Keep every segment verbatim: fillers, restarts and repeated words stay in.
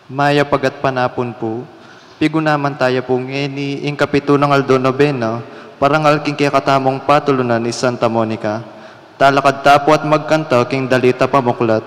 Mayap a gatpanapun pu. Pigunaman taya pu ngeni ing kapitun a aldo nobena, parangal king kekatamung patulunan i Santa Monica. Talakad ta pu at magkanta king dalit a pamuklat.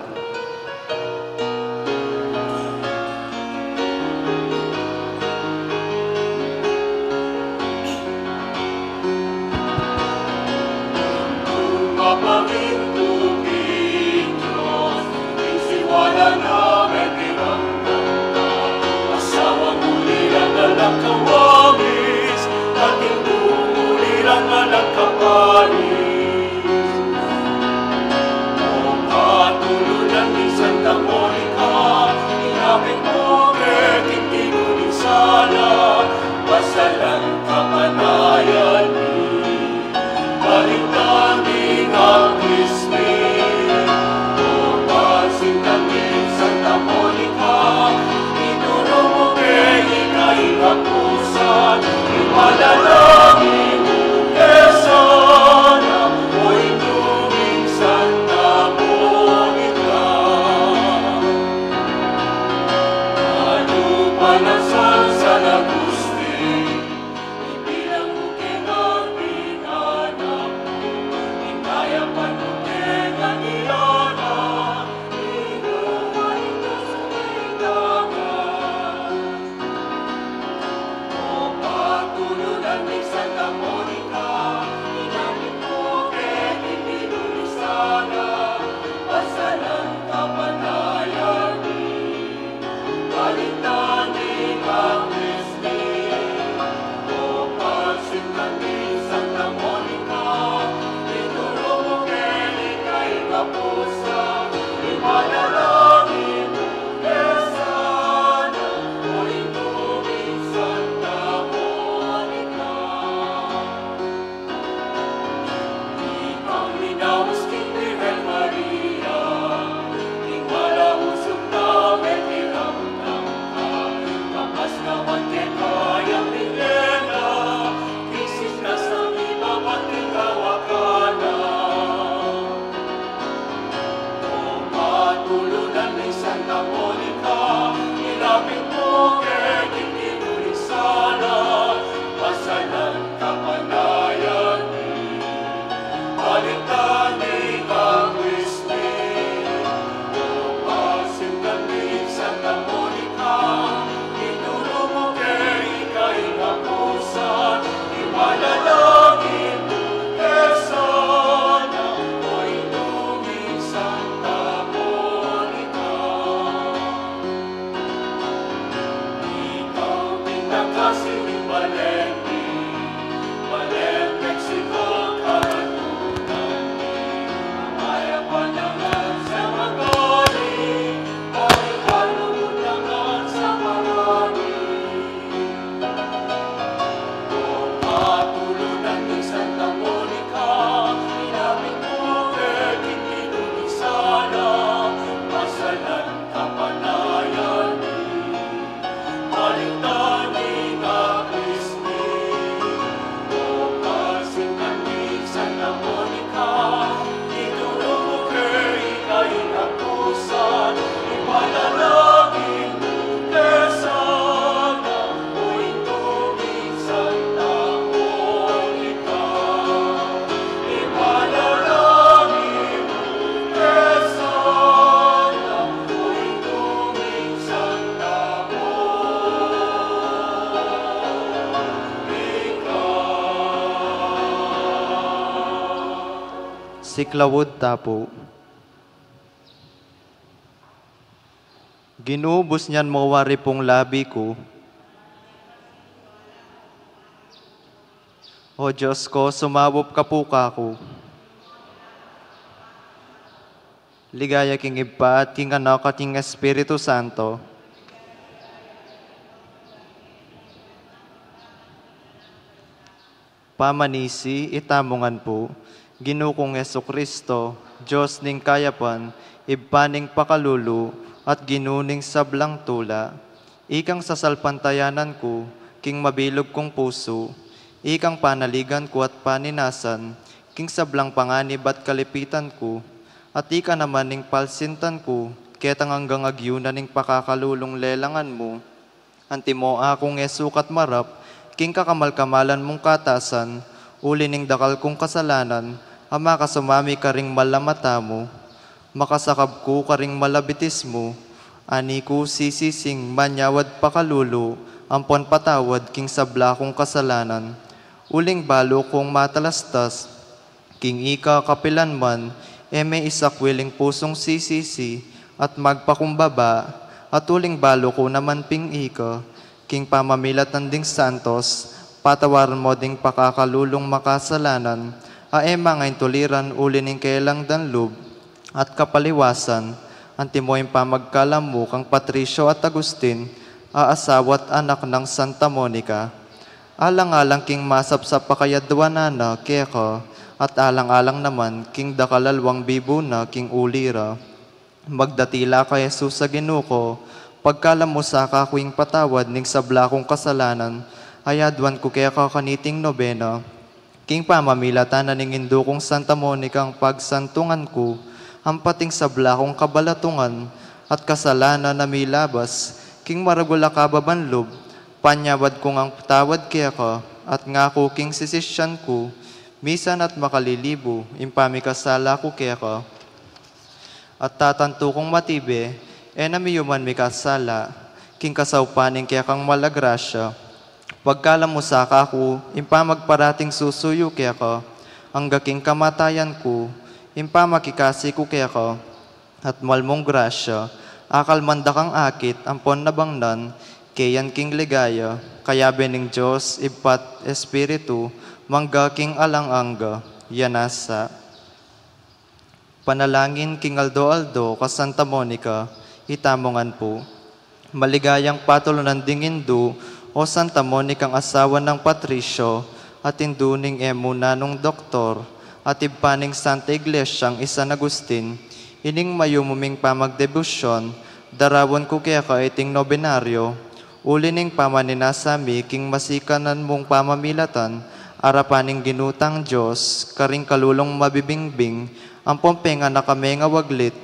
Siklaud ta pu. Ginu, busnyan mu wari pung labi ku. O Dios ku, sumaup ka pu kaku. Ligaya king Ibpa, at king Anak, at king Espiritu Santo. Pamanisi, itamu ngan pu. Ginu kung Jesucristo, Dios ning kayapan, Ibpa ning pakalulu, at Ginu ning sablang tula. Ikang sasalpantayanan ku, king mabilug kung pusu, ikang panaligan ku at paninasan, king sablang panganib at kalipitan ku, at ika naman ing palsintan ku, Ketang anggang agyunan ing pakakalulung lelangan mu, antimo akung e sukat marap king kakamal-kamalan mung katasan, uli ning dakal kung kasalanan a makasumami karing mal a mata mu. Makasakab ku karing mal a bitis mu, ani ku sisising manyawad pakalulu ampon patawad king sabla kung kasalanan. Uling balu kung matalastas, king ika kapilanman e me isakwil ing pusung sisisi at magpakumbaba, at uling balu ku naman pin ika, king pamamilatan ding santos, patawaran mu ding pakakalulung makasalanan, a e mangaintuliran uli ning kelang dan lub at kapaliwasan, antimo ing pamagkalam mu kang Patricio at Agustin, a asawa at anak nang Santa Monica. Alang-alang king masapsap a kayadwanan na keka, at alang-alang naman king dakal a luang bibu na king uli ra. Magdatila ka, Jesus a Ginu ku, pagkalam mu sa kaku ing patawad ning sabla kung kasalanan, a yaduan ku keka kaniting nobena. King pamamilatan na ning indu kung Santa Monica ing pagsantungan ku, ampat ing sabla kung kabalatungan at kasalanan a milabas king maragul a kababan lub, panyawad ku ngang patawad keka, at ngaku king sisisyan ku, misan at makalilibu ing pamikasala ku keka. At tatantu kung matibe, e na miyuman mikasala, king kasaupan ning kekang mal a grasya. Pagkalam mu sa kaku ing pamagparating susuyu keka, angga king kamatayan ku, ing pamakikasi ku keka, at mal mung grasya, akalman da kang akit ampon nabangnan, keyan king ligaya, kayabe ning Dios Ibpa at Espiritu, mangga king alang angga. Yanasa. Panalangin king aldo-aldo ka Santa Monica, itamu ngan pu. Maligayang patulunan ding indu, o Santa Monica, ing asawa nang Patricio, at indu ning e mu nanung doktor, at ibpa ning Santa Iglesia ing i San Agustin, ining mayumu ming pamagdebusyon, darawan ku keka iting nobenaryo, uli ning pamaninasa mi king masikanan mung pamamilatan, arapan ning Ginu tang Dios, karing kalulung mabibingbing, ampon penganak a mengawaglit,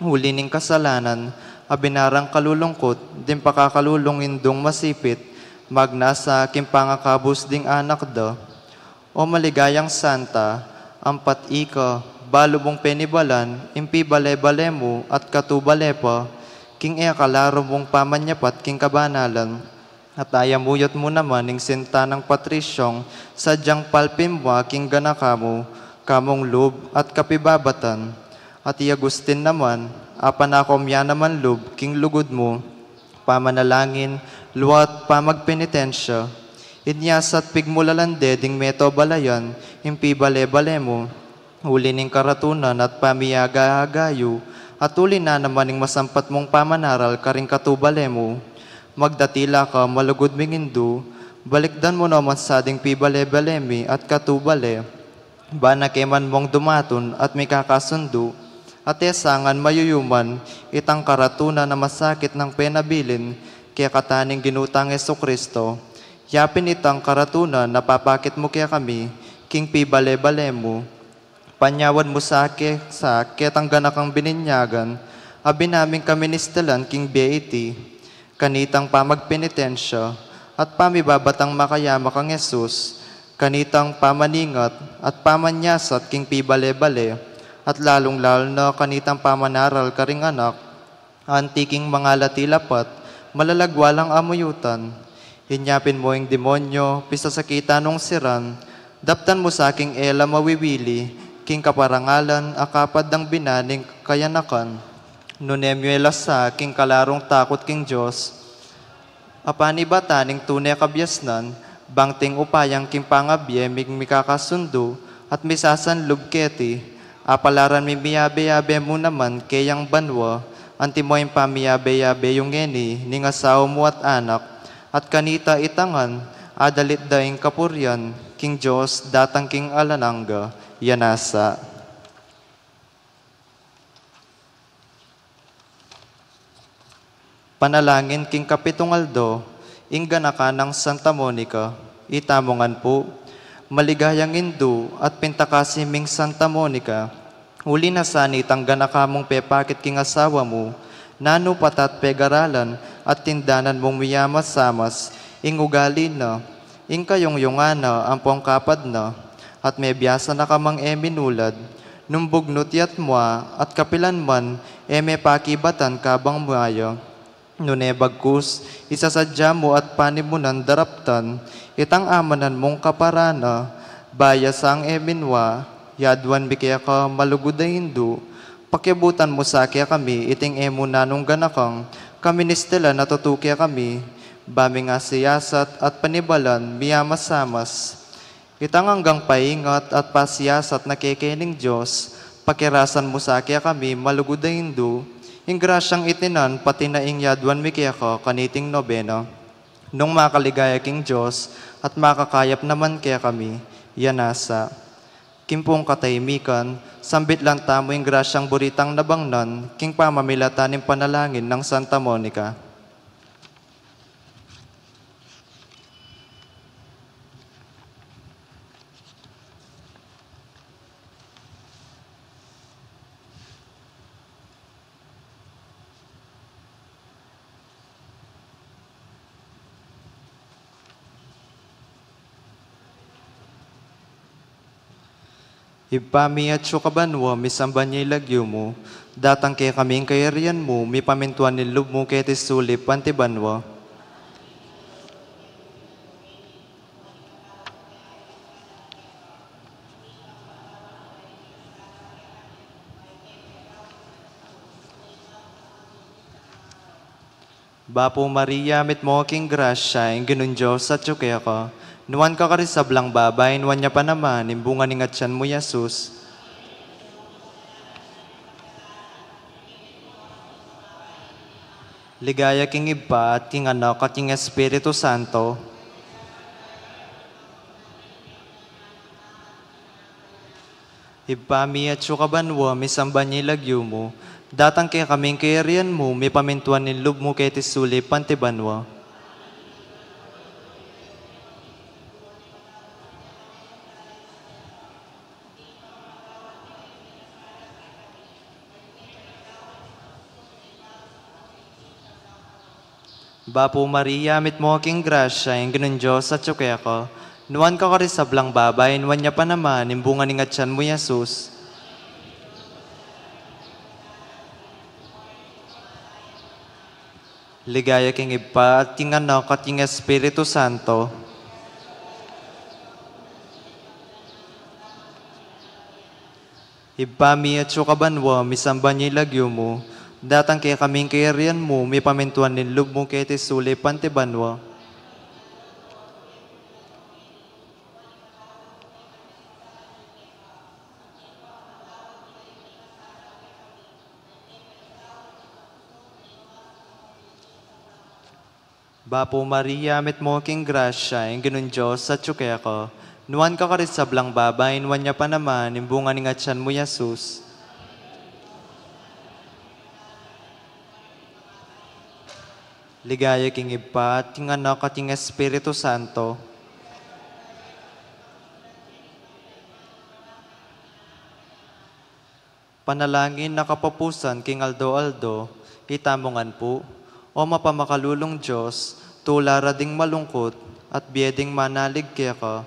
uli ning kasalanan, a binarang kalulungkut, ding pakakalulung indung masipit, magnasa king pangakabus ding anak da. O maligayang santa, ampat ika, balu mung penibalan, ing pibale-bale mu, at katubale pa, king e kalaru mung pamanyapat king kabanalan. At ayamuyat mu naman ing sinta nang Patrisyong, sadyang palpin mu king ganaka mu, kamung lub at kapibabatan. At i Agustin naman, apanakom ya naman lub king lugud mu, pamanalangin, luat, pamagpenitensya. Inya sa at pigmulalan de ding meto balayan, ing pibale-bale mu, uli ning karatunan at pamiyaga-agayu, at uli na naman ing masampat mung pamanaral karing katubale mu. Magdatila ka, malugud ming indu, balikdan mu naman sa ding pibale-bale mi at katubale. Bana ke man mung dumatun at mikakasundu, at e sa ngan mayuyuman itang karatunan a masakit nang penabilin kekatamu ning Ginu tang Jesucristo. Yapin itang karatunan a papakit mu kekami king pibale-bale mu. Panyawad mu sa ke, sa ketang ganakang bininyagan, a binaming kaministalan king bie iti, kanitang pamagpenitensya, at pamibabatang makayama kang Jesus, kanitang pamaningat, at pamanyasat king pibale-bale, at lalung-lalu na kanitang pamanaral karing anak, anti king mangalati lapat, malalagwa lang amuyutan. Inya pin mu ing demonyo, pisasakitan nung siran, daptan mu sa king e la mawiwili, king kaparangalan a kapad dang bina ning kayanakan. Nune mu e la sa king kalarung takut king Dios, a panibatan ning tune kabiasnan, bang ting upayang king pangabie ming mikakasundu, at misasanlub keti, apalaran mi miyabe-yabe mu naman keyang banua, antimo ing pamiyabe-yabe yu ngeni ning asawa mu at anak, at kanita ita ngan, adalit da ing kapurian king Dios datang king alang angga. Yanasa. Panalangin king kapitung aldo, ing ganaka nang Santa Monica, itamu ngan pu. Maligayang indu at pintakasi ming Santa Monica, uli na sa nitang ganaka mung pepakit king asawa mu, Nanu pa tat pegaralan at tindanan mung miyamasamas ing ugali na, ing kayungyungan na ampong kapad na, at mebiasa na ka mang e minulad, nung bugnut ya at mua, at kapilan man e mepakibatan kabang mua ya. Nune bagkus, isasadya mu at panimunan daraptan itang amanan mung kaparana, baya sang e minua, yaduan mi keka malugud a Indu, pakiabutan mu sa kekami iting e mu nanung ganakang kaministelan a tutu kekami, ba ming asiyasat at panibalan miyamasamas. Itang anggang paingat at pasiyasat na keke ning Dios, pakirasan mu sa kekami malugud a Indu, ing grasyang itinan pati na ing yaduan mi keka kaniting nobena. Nung makaligaya king Dios at makakayap naman kekami, ya nasa. King pung katahimikan, sambit lang tamu ing grasyang buritang nabangnan, king pamamilatan ning panalangin nang Santa Monica. Ibpa mi, atsu ka banua, misamban ya ing lagyu mu, datang kekami ing kayarian mu, mipamintuan ing lub mu keti sulip anti banua. Bapu Maria, mitmu ka king grasya, ing Ginung Dios atsu keka. Nuan ka karing sablang babai, nuan ya pa naman ing bunga ning atian mu, i Jesus. Ligaya king Ibpa, at king Anak, at king Espiritu Santo. Ibpa mi, atsu ka banua, misamban ya ing lagyu mu, datang kekami ing kayarian mu, mipamintuan ing lub mu keti sulip anti banua. Bapu Maria, mitmu ka king grasya, ing Ginung Dios atsu keka. Nuan ka karing sablang babai, nuan ya pa naman ing bunga ning atian mu, i Jesus. Ligaya king Ibpa, at king Anak, at king Espiritu Santo. Ibpa mi, atsu ka banua, misamban ya ing lagyu mu, datang kekami ing kayarian mu, mipamintuan ing lub mu keti sulip anti banua. Bapu Maria, mitmu ka king grasya, ing Ginung Dios atsu keka. Nuan ka karing sablang babai, nuan ya pa naman ing bunga ning atian mu, i Jesus. Ligaya king Ibpa, at king Anak, at king Espiritu Santo. Panalangin a kapupusan king aldo-aldo, itamu ngan pu. O mapamakalulung Dios, tula ra ding malungkut at bie ding manalig keka,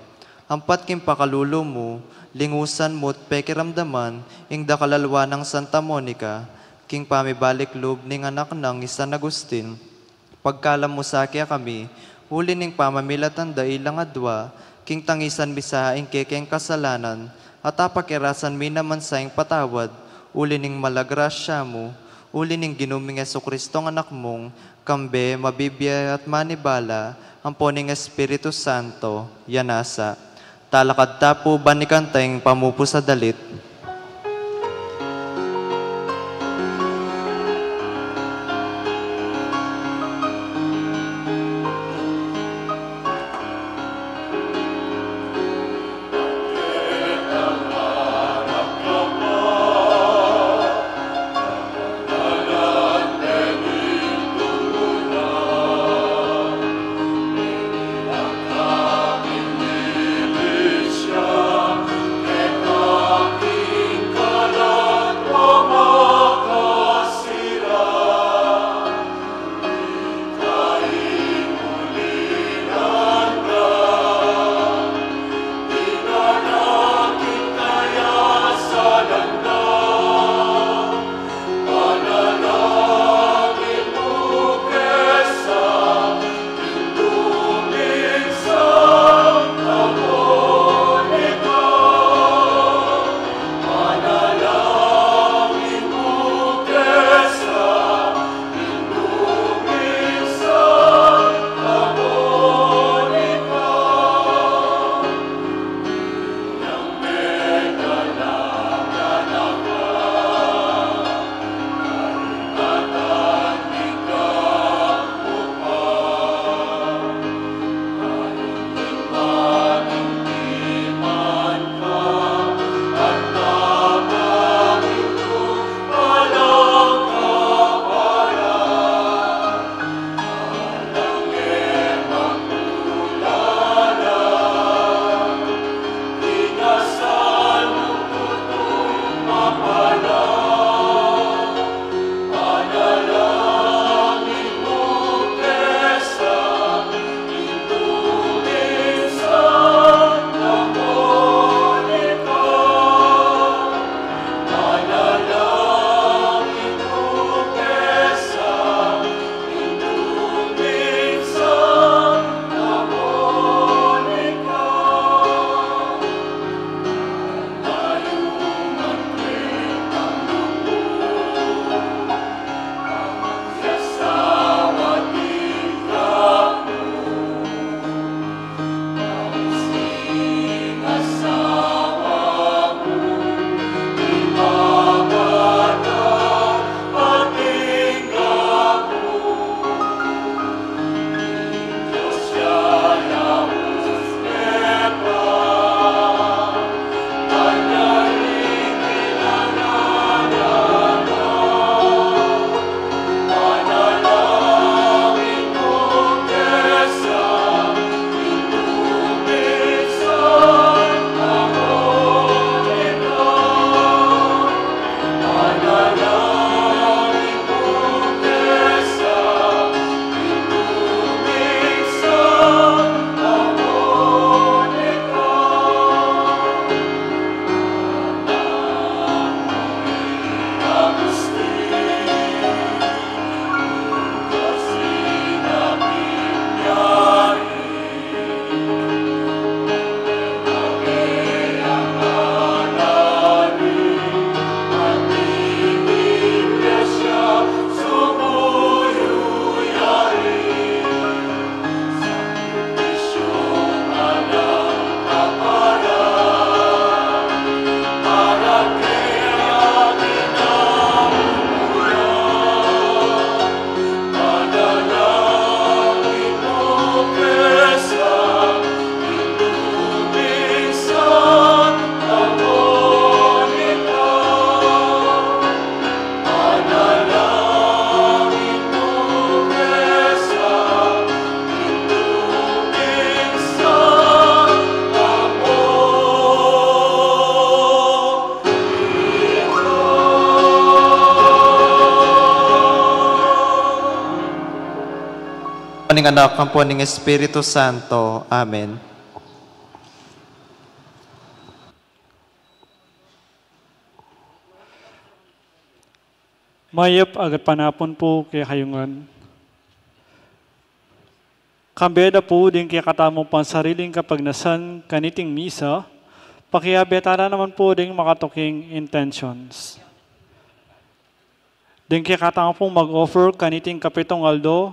ampat king pakalulu mu, lingusan mu't pekiramdaman ing dakal a lua nang Santa Monica, king pamibalik lub ning anak nang i San Agustin. Pagkalam mu sa kekami, uli ning pamamilatan da ilang adua, king tangisan mi sa ing kekeng kasalanan, at apakirasan mi naman sa ing patawad, uli ning mala grasya mu, uli ning Ginu ming Jesucristo a Anak mung, kambe, mabibie at manibala, ampo ning Espiritu Santo, ya nasa. Talakad ta pu, ban ikanta ing pamupu sa dalit. Anak, ampo ning Espiritu Santo. Amen. Mayap a gatpanapun pu kekayu ngan. Kambe da pu ding kekatamung pansariling kapagnasan kaniting misa, pakiabe tala naman pu ding makatuking intentions. Ding kekatamung mag-offer kaniting kapitung aldo,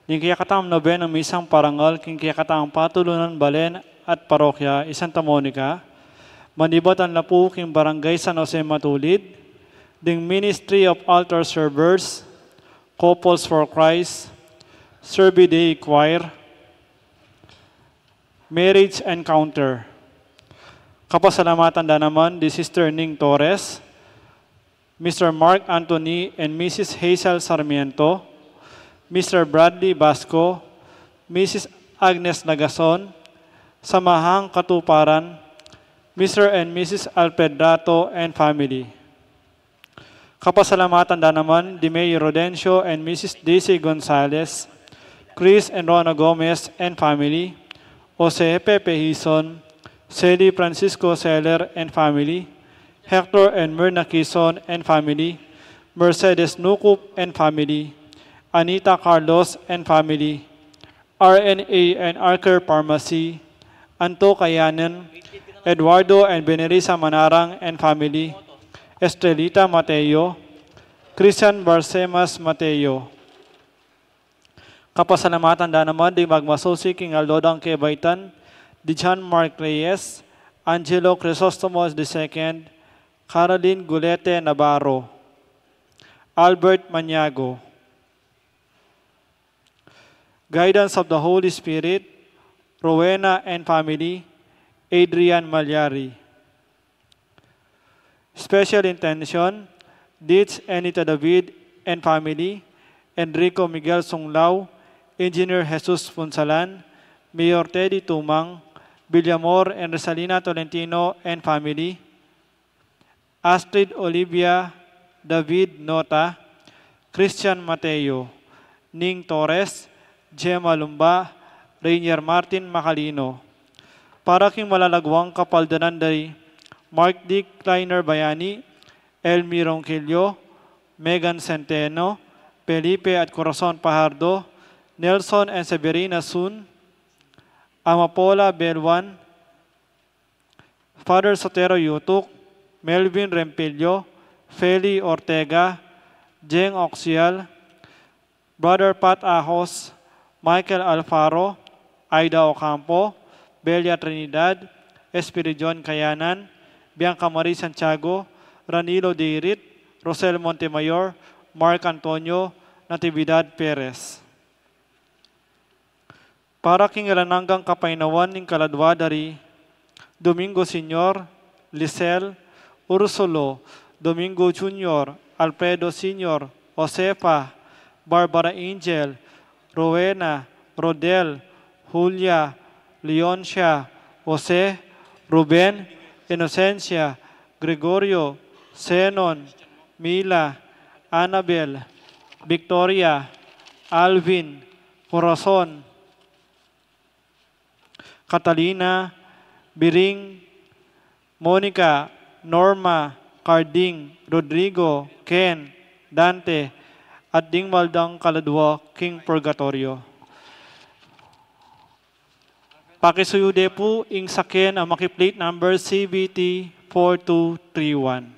ding kekatamung nobenang misang parangal king kekatamung patulunan balen at parokya i Santa Monica, manibatan na pu king Barangay San Jose Matulid, ding Ministry of Altar Servers, Couples for Christ, Servi Dei Choir, Marriage Encounter. Kapasalamatan da naman di Sister Ning Torres, Mister Mark Anthony and Missus Hazel Sarmiento, Mister Bradley Basco, Missus Agnes Nagason, samahang katuparan, Mister and Missus Alfred Rato and family. Kapasalamatan da naman di Mayor Rodencio and Missus Daisy Gonzalez, Chris and Rona Gomez and family, Jose Pepe Hison, Sally Francisco Seller and family, Hector and Myrna Kison and family, Mercedes Nukup and family, Anita Carlos and family, R N A and Arker Pharmacy, Anto Kayanan, Eduardo and Benelisa Manarang and family, Estrelita Mateo, Christian Barcemas Mateo. Kapasalamatan da naman di magmasusi king aldo dang kebaitan, di John Mark Reyes, Angelo Crisostomo the second, Caroline Gulete Navarro, Albert Maniago. Guidance of the Holy Spirit, Rowena and family, Adrian Malyari. Special intention, Ditch Anita David and family, Enrico Miguel Sunglao, Engineer Jesus Punsalan, Mayor Teddy Tumang, Villamor and Rosalina Tolentino and family, Astrid Olivia David Nota, Christian Mateo, Ning Torres, Gemma Lumba, Rainier Martin Macalino. Para king malalaguang kapaldanan da ri Mark D. Kleiner Bayani, Elmi Ronquillo, Megan Centeno, Felipe at Corazon Pajardo, Nelson and Severina Sun, Amapola Belwan, Father Sotero Yutuk, Melvin Rempillo, Feli Ortega, Jeng Oxial, Brother Pat Ahos, Michael Alfaro, Aida Ocampo, Belia Trinidad, Espiridion Kayanan, Bianca Marie Santiago, Ranilo Dirit, Rosel Montemayor, Mark Antonio, Natividad Perez. Para king alang anggang kapainawan ning kaladua da ri Domingo Senior, Lisel, Ursulo, Domingo Junior, Alfredo Senior, Josefa, Barbara Angel, Rowena, Rodel, Julia, Leoncia, Jose, Ruben, Inocencia, Gregorio, Zenon, Mila, Annabel, Victoria, Alvin, Corazon, Catalina, Biring, Monica, Norma, Carding, Rodrigo, Ken, Dante, at ding mal dang kaladua king purgatoryo. Pakisuyu de pu ing saken a maki plate number C B T four two three one.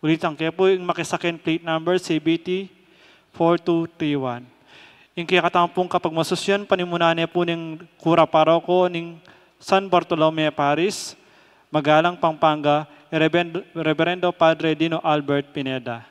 Ulitan ke pu ing maki saken plate number C B T four two three one. Ing kekatamung kapagmasusyan, panimunan ne pu ning kura paroko ning San Bartolome Parish, Magalang, Pampanga, Reverend-, Reverendo Padre Dino Albert Pineda.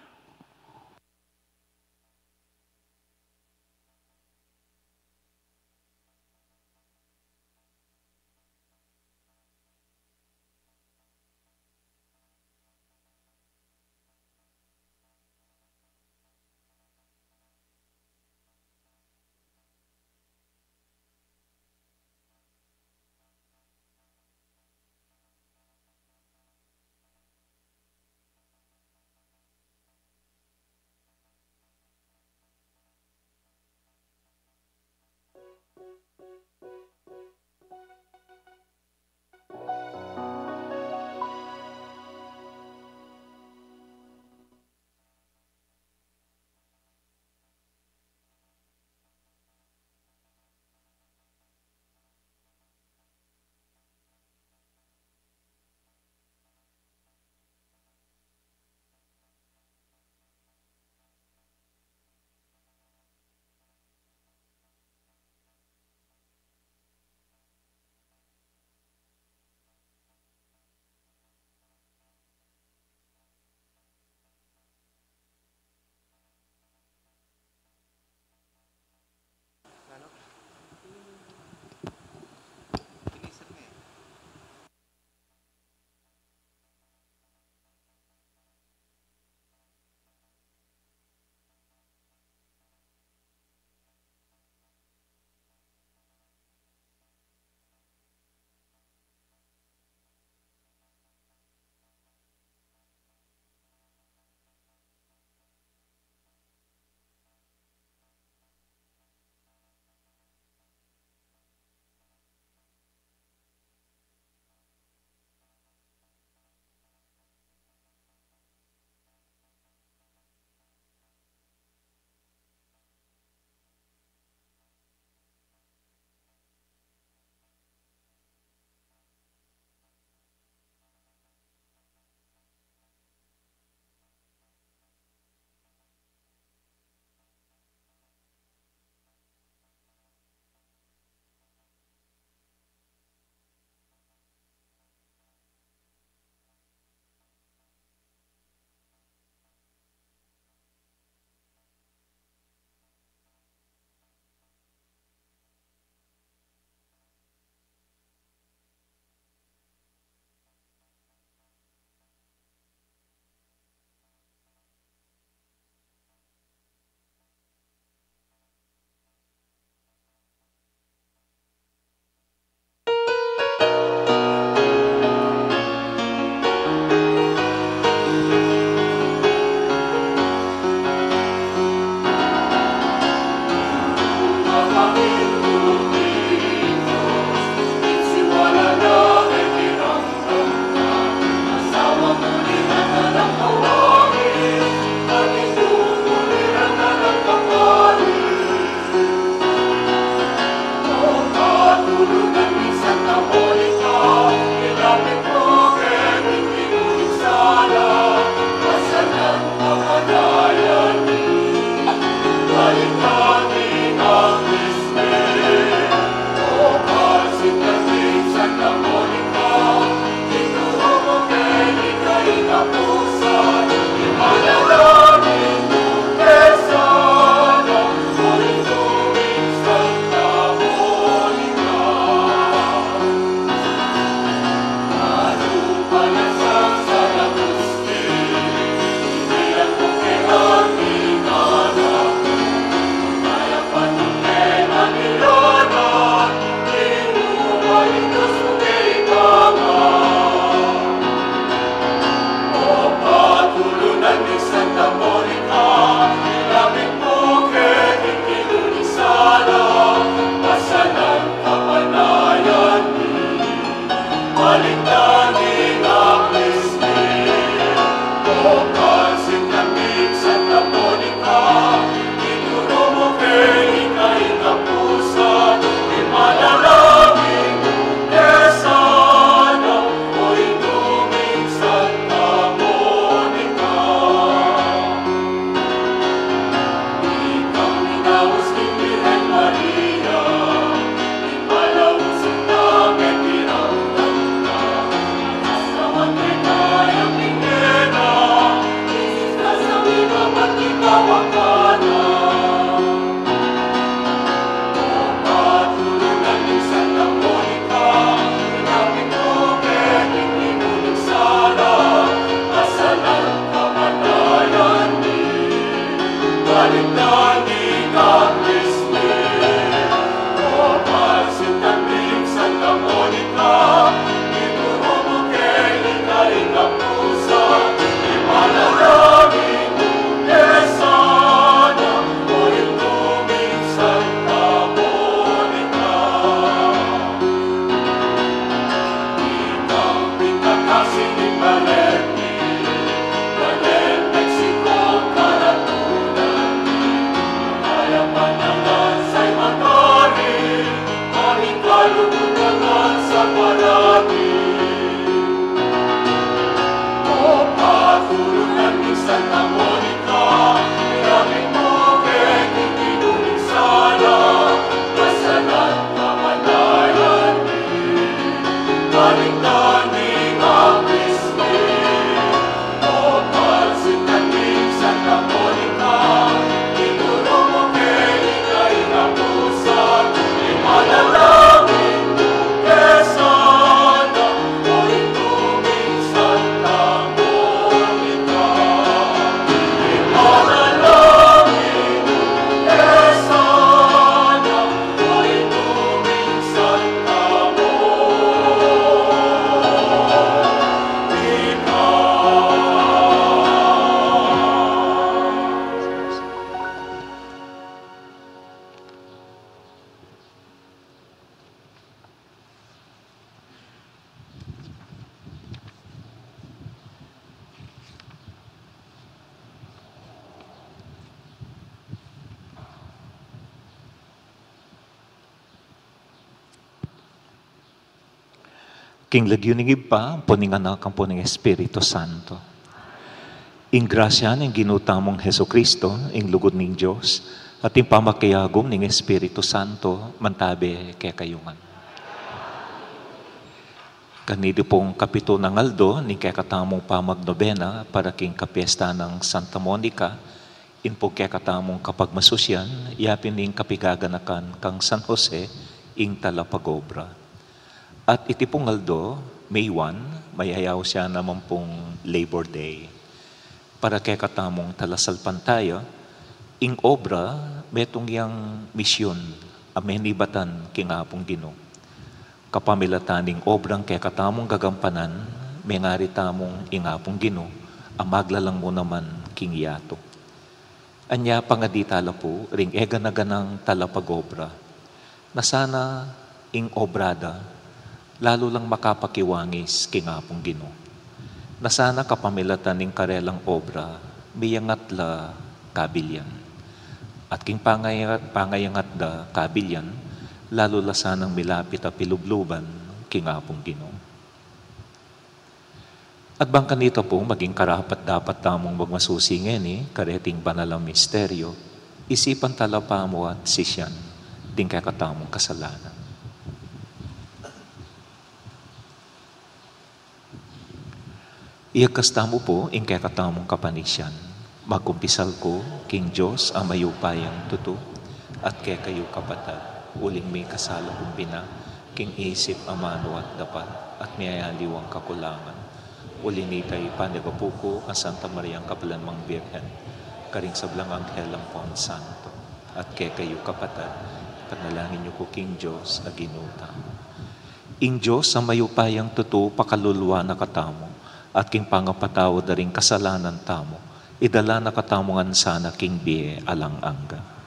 King lagyu ning Ibpa, ampo ning Anak, ampo ning Espiritu Santo. Ing grasya ning Ginu tamung Jesucristo, ing lugud ning Dios, at ing pamakiagum ning Espiritu Santo, mantabe kekayu ngan. Kaniti pung kapitu nang aldo ning kekatamung pamagnobena para king kapiesta nang Santa Monica, ing pung kekatamung kapagmasusian, yapin ning kapigaganakan kang San Jose, ing talapagobra. At iti pung aldo, May one, mayayaus ya naman pung Labor Day. Para kekatamung talasalpantaya, ing obra, metung yang misyun a menibatan king Apung Ginu. Kapamilatan ning obrang kekatamung gagampanan, mengari tamung ing Apung Ginu a maglalang mu naman king yatu. Anya pangadi tala pu ring eganaganang talapagobra, na sana ing obra da lalu lang makapakiwangis king Apung Ginu. Na sana kapamilatan ning karelang obra, miyangat la kabilyan. At king pangaya-, pangayangat da kabilyan, lalu la sanang milapit a pilubluban king Apung Ginu. At bang kanita pu, maging karapat-dapat tamung magmasusi ngeni kareting banal a misteryo, isipan tala pamu at sisian ding kekatamung kasalanan. Iyakas tamu pu ing kekatamung kapanisian. Magkumpisal ku king Dios a mayupayang tutu, at kekayu kapatad, uling mikasala ku bina king isip, amanu at dapat, at miyayaliwang kakulangan. Uli na nita, ipanyawad ku kang Santa Mariang kapilan mang Birhen, karing sablang anghel ampon santo, at kekayu kapatad, panalangin yu ku king Dios a Ginu tamu. Ing Dios a mayupayang tutu pakalulu na katamu, at king pangapatawad da ring kasalanan tamu, idala na katamu ngan sana king bie alang angga.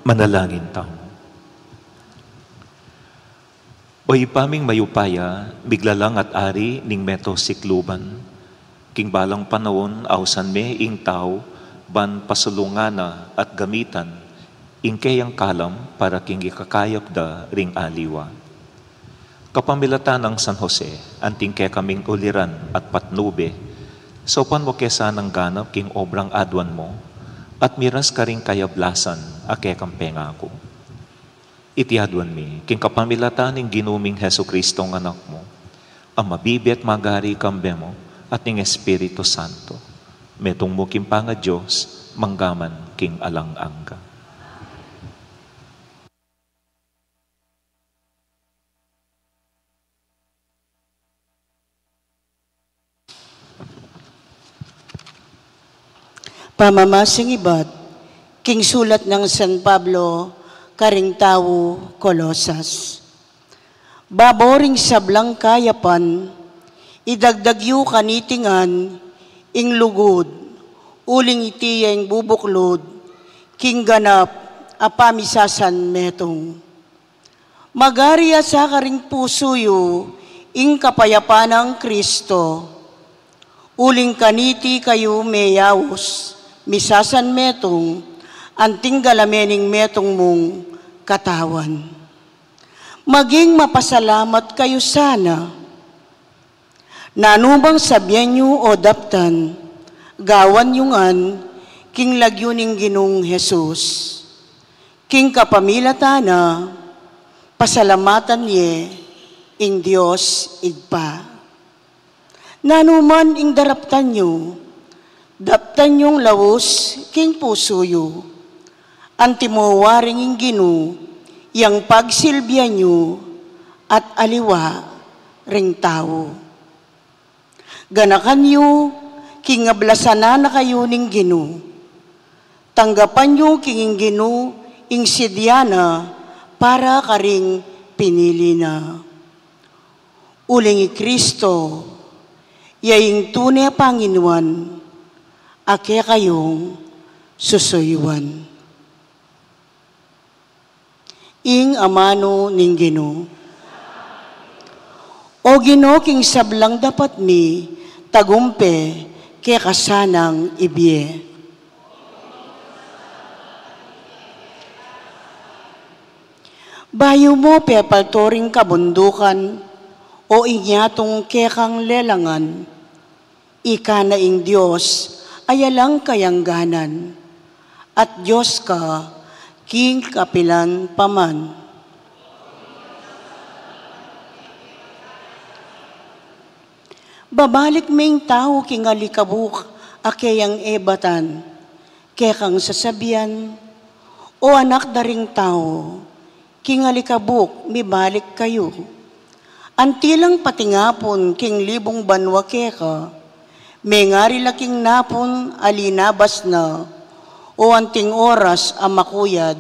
Manalangin tamu. O Ibpa ming mayupaya, miglalang at ari ning meto sikluban, king balang panaun ausan me ing tau ban pasulungan na at gamitan ing keyang kalam para king ikakayap da ring aliwa. Kapamilatan nang San Jose, anting kekaming uliran at patnube, saupan mu ke sanang ganap king obrang aduan mu, at miras karing kayablasan a kekang pengaku. Iti aduan mi king kapamilatan ning Ginu ming Jesucristo a Anak mu, a mabibie at magari kambe mu at ning Espiritu Santo, metung mu king pangaDios, mangga man king alang angga. Pamamasing ibat king sulat nang San Pablo karing tau Colosas. Babo ring sablang kayapan, idagdag yu kaniti ngan ing lugud, uling iti ya ing bubuklud king ganap a pamisasanmetung. Magari ya sa karing pusu yu ing kapayapan nang Cristo. Uling kaniti kayu meyaus, misasanmetung, anting galame ning metung mung katawan. Maging mapasalamat kayu sana. Nanu mang sabian yu o daptan, gawan yu ngan king lagyu ning Ginung Jesus. King kapamilatan na, pasalamatan ye ing Dios Ibpa. Nanu man ing daraptan yu, daptan yung laus king pusu yu. Antimo waring ing Ginu yang pagsilbian yu at aliwa ring tau. Ganakan yu king ablasan na kayu ning Ginu. Tanggapan yu king ing Ginu ing sidya na para karing pinili na. Uling i Cristo, ya ing tune Panginuan, a kekayung susuyuan. Ing amanu ning Ginu. O Ginu, king sablang dapat mi, tagumpe keka sanang ibie. Bayu mu pepalto ring kabundukan, o ing yatung kekang lelangan, ika na ing Dios a alang kayangganan, at Dios ka king kapilan pa man. Babalik me ing tau king alikabuk a keyang ebatan, kekang sasabian, O anak da ring tau, king alikabuk mibalik kayu. Anti lang patingapun king libung banua keka, mengari la king napun a linabas na, o anting oras a makuyad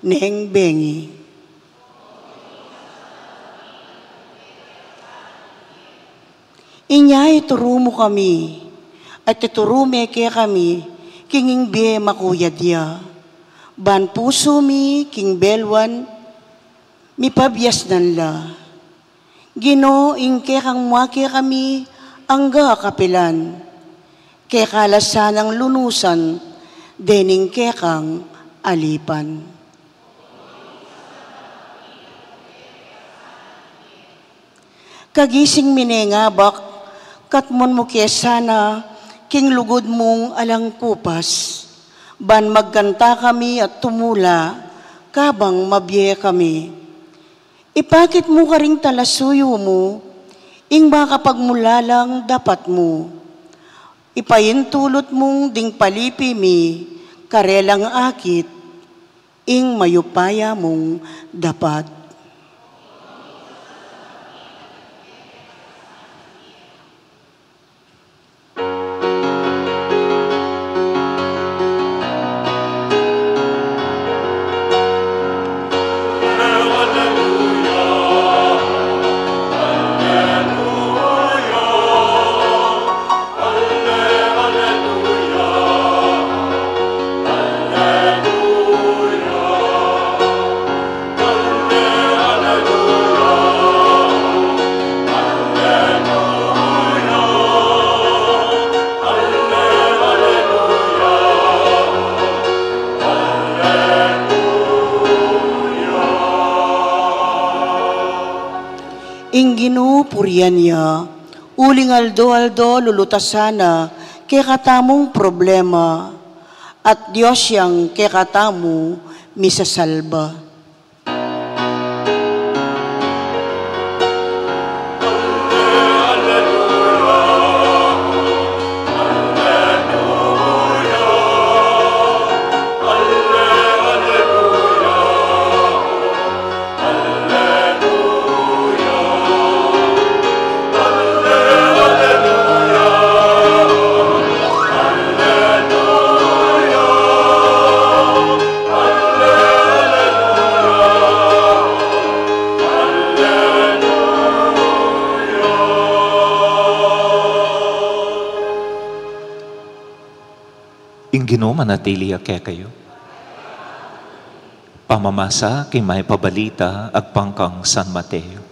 neng bengi. Inya ituru mu kami, at ituru me kekami king ing bie makuyad ya. Ban pusu mi king beluan, mipabiasnan la. Ginu, ing kekang mua kekami angga kapilan. Keka la sanang lunusan dening kekang alipan. Kagising mi neng abak, katmon mu ke sana king lugud mung alang kupas, ban magkanta kami at tumula, kabang mabie kami. Ipakit mu karing talasuyu mu ing makapagmulalang dapat mu. Ipaintulut mung ding palipi mi karelang akit ing mayupaya mung dapat. Ing Ginu purian ya, uling aldo-aldo lulutasan na kekatamung problema, at Dios yang kekatamu misasalba. Ing Ginu manatili ya kekayu. Pamamasa king Mayap a Balita agpang kang San Mateo.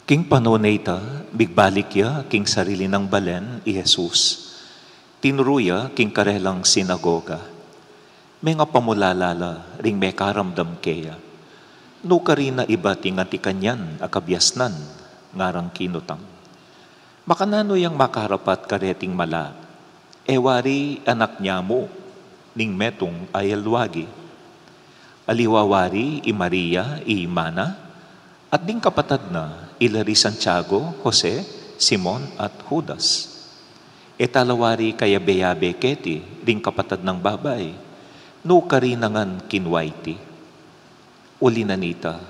King panaun a ita, migbalik ya king sarili nang balen i Jesus. Tinuru ya king karelang sinagoga. Mengapamulala la ring mekaramdam keya. Nukarin na ibat ing anti kanyan a kabiasnan, ngarang kinutang. Makananu yang makarapat kareting mala? E wari anak nia mu ning metung a yalwagi? Aliwa wari i Maria i ima na, at ding kapatad na, ila ri Santiago, Jose, Simon, at Judas? E tala wari kayabe-yabe keti ring kapatad nang babai? Nukarin na ngan kinwa iti? Uli na nita,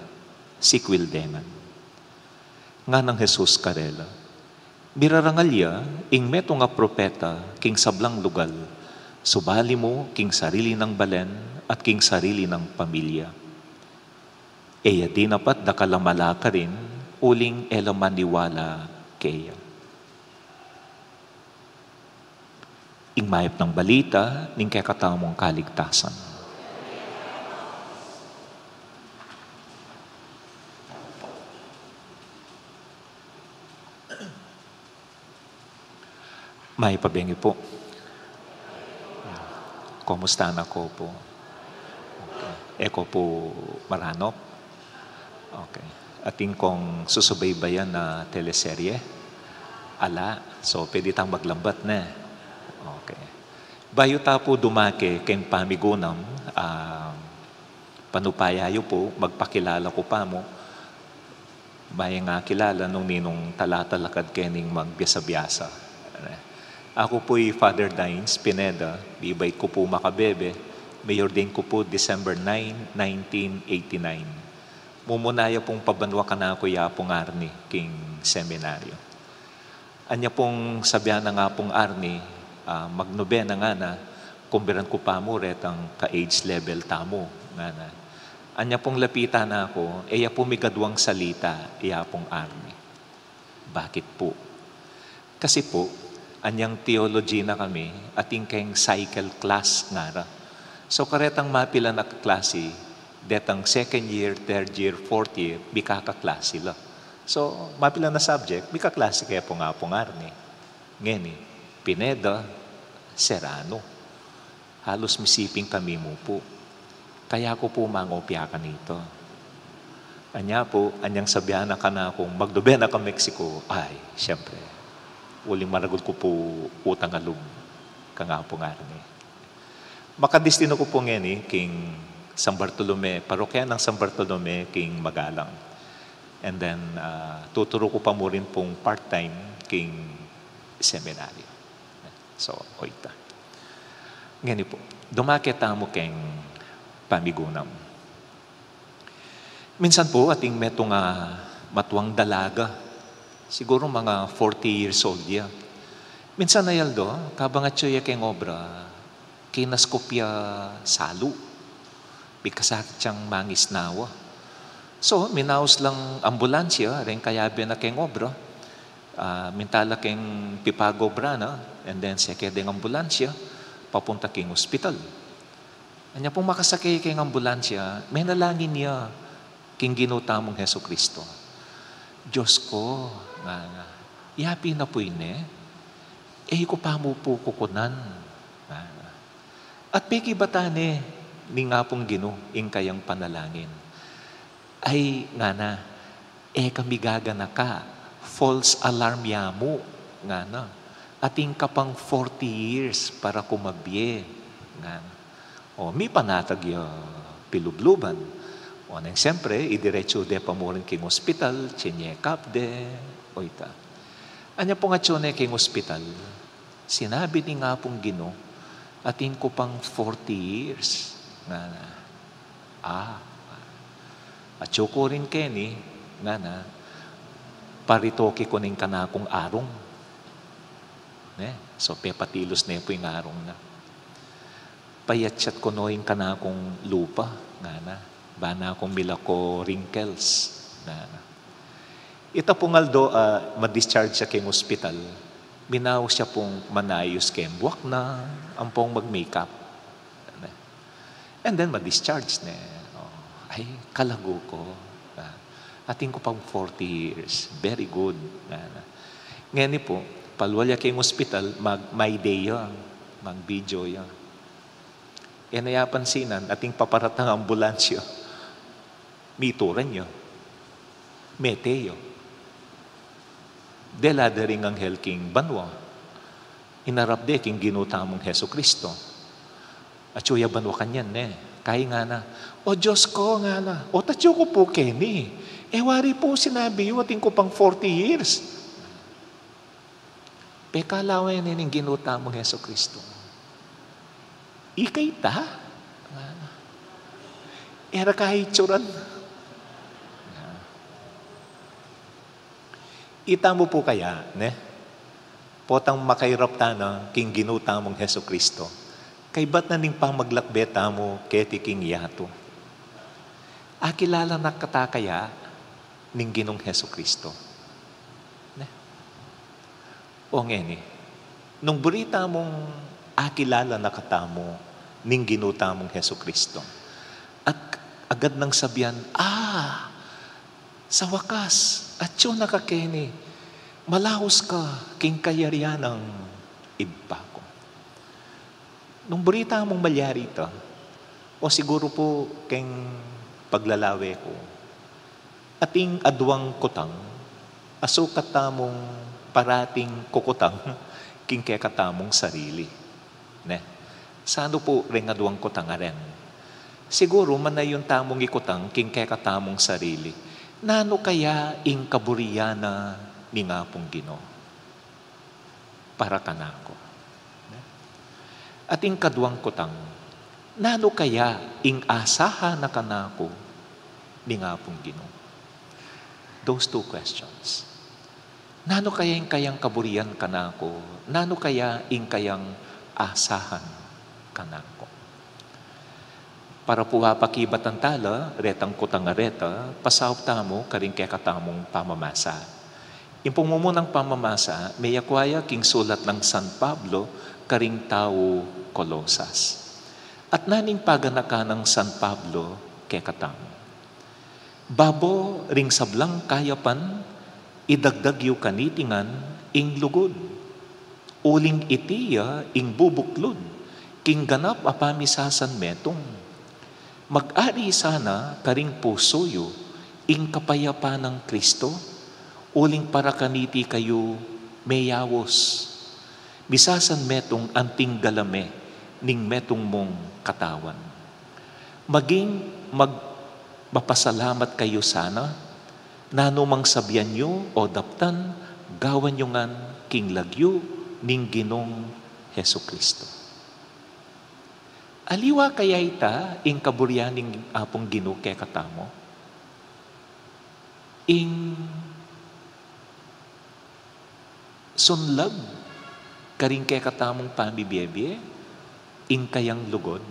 sikwil de ngan. Nganang Jesus karela, mirarangal ya ing metung a propeta king sablang lugal, subali mu king sarili nang balen at king sarili nang pamilya. E ya dinapat dakal a mala karin, uling e la maniwala keya. Ing mayap nang balita ning kekatamung kaligtasan. Mayap a bengi pu. Kumusta na ko pu? Okay. E ko pu maranop? Okay. Atin kong susubaybayan a teleserye? Ala. So, pwede tang maglambat, ne? Okay. Bayu ta pu dumake keng pamigunam, ah, panupaya yu pu, magpakilala ku pa mu. Mayang akilala nung ninung talatalakad kening magbiasa-biasa. Aku pu i Father Dines Pineda, bibait ku pu makabebe, mi-ordain ku pu December nine, nineteen eighty-nine. Mumuna ya pung pabanua kanaku i Apung Arnie king seminaryo. Anya pung sabian nang Apung Arnie, ah, magnobena ngana, kumbiran ku pa mu retang ka-age level tamu, ngana. Anya pung lapitan na ku, e ya pu migaduang salita i Apung Arnie. Bakit pu? Kasi pu, anyang theology na kami, atin keng cycle class, ngara. So, karetang mapilan a klasi, detang second year, third year, fourth year, mikakaklasi la. So, mapilan a subject, mikaklasi ke Apung Arnie. Ngeni, Pineda, Serrano. Halos misiping kami mu pu. Kaya ku pu mangopya kanita. Anya pu, anyang sabian na kanakung magdube na ka Mexico, ay, siyempre, uling maragul ku pu utang a lub kang Apung Arnie. Makadistinu ku pu ngeni king San Bartolome, parokya nang San Bartolome king Magalang. And then, ah, tuturu ku pa mu rin pung part-time king seminaryo. So, oyta. Ngeni pu, dumake tamu keng pamigunam. Minsan pu, ating metung a matuang dalaga, siguru mga forty years old ya. Minsan a aldo, kabang atyu ya keng obra, kinaskup ya salu. Mikasakit yang mangisnawa. So, minaus lang ambulansya, reng kayabe na keng obra. Ah, minta la keng Pipago Brana, and then seke deng ambulansya, papunta keng ospital. Anya pung makasake keng ambulansya, menalangin ya keng Ginu tamung Jesucristo. "Dios ku," ngana, "yapin na pu ini, e ku pa mu pu kukunan," ngana. At pekibatan ne ning Apung Ginu ing kayang panalangin. "Ay," ngana, "e ka migaganaka, false alarm ya mu," ngana. "Atin ka pang forty years para kumabie," ngana. O, mipanatag ya pilubluban. O, neng siyempre, idiretsu de pa mu rin keng ospital, chinyekap de, o ita. Anya pung atsu ne keng ospital, sinabi ning Apung Ginu, "Atin ku pang forty years," ngana. "Ah, atsu ku rin keni," ngana, "paritoki ku ning kanakung arung." Ne? So, pepatilus ne pu ing arung na. "Payatsat ku no ing kanakung lupa," ngana, "ba na kung milako wrinkles," ngana. Ita pung aldo, ah, ma-discharge ya keng ospital, minaus ya pung manayus keng buak na, ampong mag-makeup. And then ma-discharge ne. O, "Ay, kalagu ku. Ah, atin ku pang forty years. Very good," ngana. Ngeni pu, palual ya keng ospital, mag-my day ya, mag-video ya. E na ya pansinan, atin paparatang ambulansya. Mituran ya. Mete ya. Dela da ring anghel king banua. Inarap de king Ginu tamung Jesucristo. Atsu ya banua kanyan ne. Kaya ngana, "O Dios ku," ngana, "o atsu ku pu keni. E wari pu sinabi yu, atin ku pang forty years." Pekalawen ne ning Ginu tamung Jesucristo. "Ika ita?" E ra ka itsuran. Ita mu pu kaya, ne? Potang makairap tana king Ginu tamung Jesucristo, kaybat na ning pamaglakbe tamu keti king yatu. Akilala na kata kaya ning Ginung Jesucristo? Ne? O ngeni, nung buri tamung akilala na katamu ning Ginu tamung Jesucristo, at agad nang sabian, "Ah, sa wakas, atsu na ka keni, malaus ka king kayarian nang Ibpa ku." Nung buri tamung malyari ita, o siguru pu keng paglalawe ku, ating aduang kutang a sukat tamung parating kukutang king kekatamung sarili. Ne? Sanu pu reng aduang kutang a ren? Siguru manayun tamung ikutang king kekatamung sarili, "Nanu kaya ing kaburian na ning Apung Ginu para kanaku? At ing kaduang kutang, nanu kaya ing asahan na kanaku ning Apung Ginu?" Those two questions. Nanu kaya ing kayang kaburian kanaku? Nanu kaya ing kayang asahan kanaku? Para pu apakibatan tala retang kutang a reta, pasaup tamu karing kekatamung pamamasa. Ing pung mumunang pamamasa, meyakwa ya king sulat nang San Pablo karing tau Colosas. At nanu ing paganakan nang San Pablo kekatamu? Babo ring sablang kayapan, idagdag yu kaniti ngan ing lugud. Uling iti ya ing bubuklud king ganap a pamisasanmetung. Mag-ari sana karing pusu yu ing kapayapan nang Kristo, uling para kaniti kayu meyaus. Misasanmetung anting galame ning metung mung katawan. Maging mag-, mapasalamat kayu sana, nanu mang sabian yu o daptan, gawan yu ngan king lagyu ning Ginung Jesucristo. Aliwa kaya ita ing kaburian ning Apung Ginu kekatamu? Ing sunlag karing kekatamung pamibie-bie, ing kayang lugud?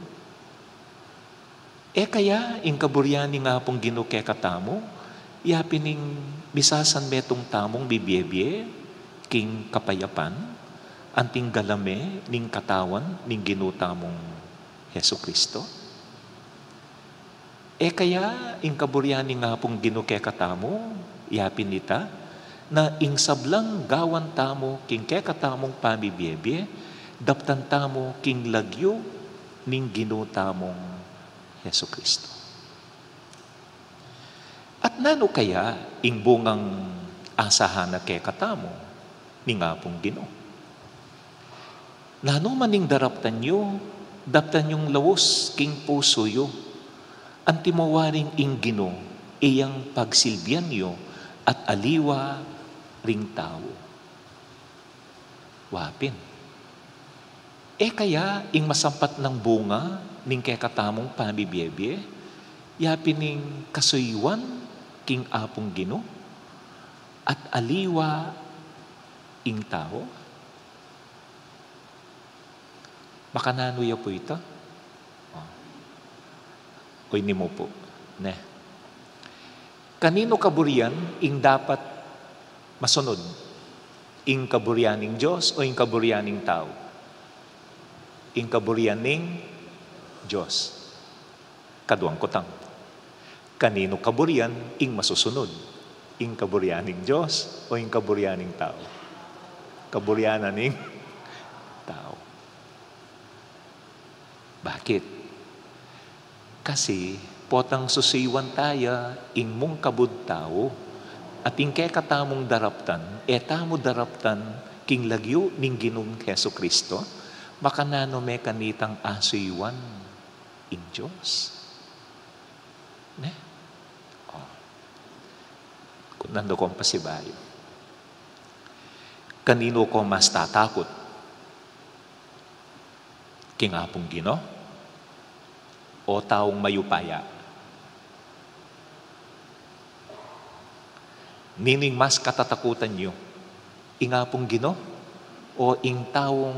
E kaya ing kaburian ning Apung Ginu kekatamu, yapin ing misasanmetung tamung mibie-bie, ing kapayapan, anting galame ning katawan ning Ginu tamung Jesucristo? E kaya ing kaburian ning Apung Ginu kekatamu, yapin ita, na ing sablang gawan tamu king kekatamung pamibie-bie, daptan tamu king lagyu ning Ginu tamung Jesucristo. At nanu kaya ing bungang asahan na kekatamu ning Apung Ginu? Nanu man ing daraptan yu, daptan yung laus king pusu yu, antimo waring ing Ginu, iyang pagsilbian yu, at aliwa ring tau. Wa pin. E kaya ing masampat nang bunga ning kekatamung pamibie-bie, yapin ing kasuyuan king Apung Ginu, at aliwa ing tau? Makananu ya pu ita? O. Uy, nimu pu, ne? Kaninu kaburian ing dapat masunod? Ing kaburian ning Dios o ing kaburian ning tau? Ing kaburian ning Dios. Kaduang kutang. Kaninu kaburian ing masusunod? Ing kaburian ning Dios o ing kaburian ning tau? Kaburian na ning tau. Bakit? Kasi potang susuyuan taya ing mungkabud tau, at ing kekatamung daraptan, e tamu daraptan king lagyu ning Ginung Jesucristo, makananu me kanitang asuyuan ing Dios? Ne? O. Kutnan da kong pasibayu. Kaninu ko mas tatakut? King Apung Ginu o taung mayupaya? Ninu ing mas katatakutan yu? Ing Apung Ginu o ing taung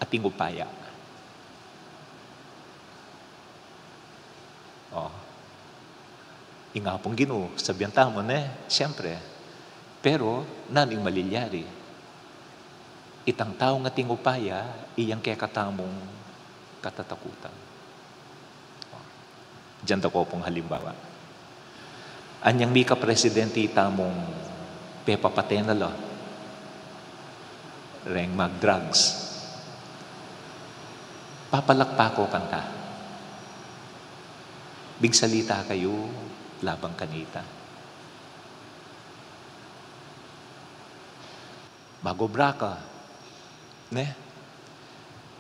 ating upaya? O, ing Apung Ginu, sabian tamu, ne? Siyempre. Pero nanu ing malilyari? Itang taung ating upaya, iyang kekatamung katatakutan. O, diyan da ko pung halimbawa. Anyang mika presidente tamung pepapate na la reng mag-drugs. Papalakpak ko kanta. Migsalita kayu laban kanita. Mag-obra ka, ne?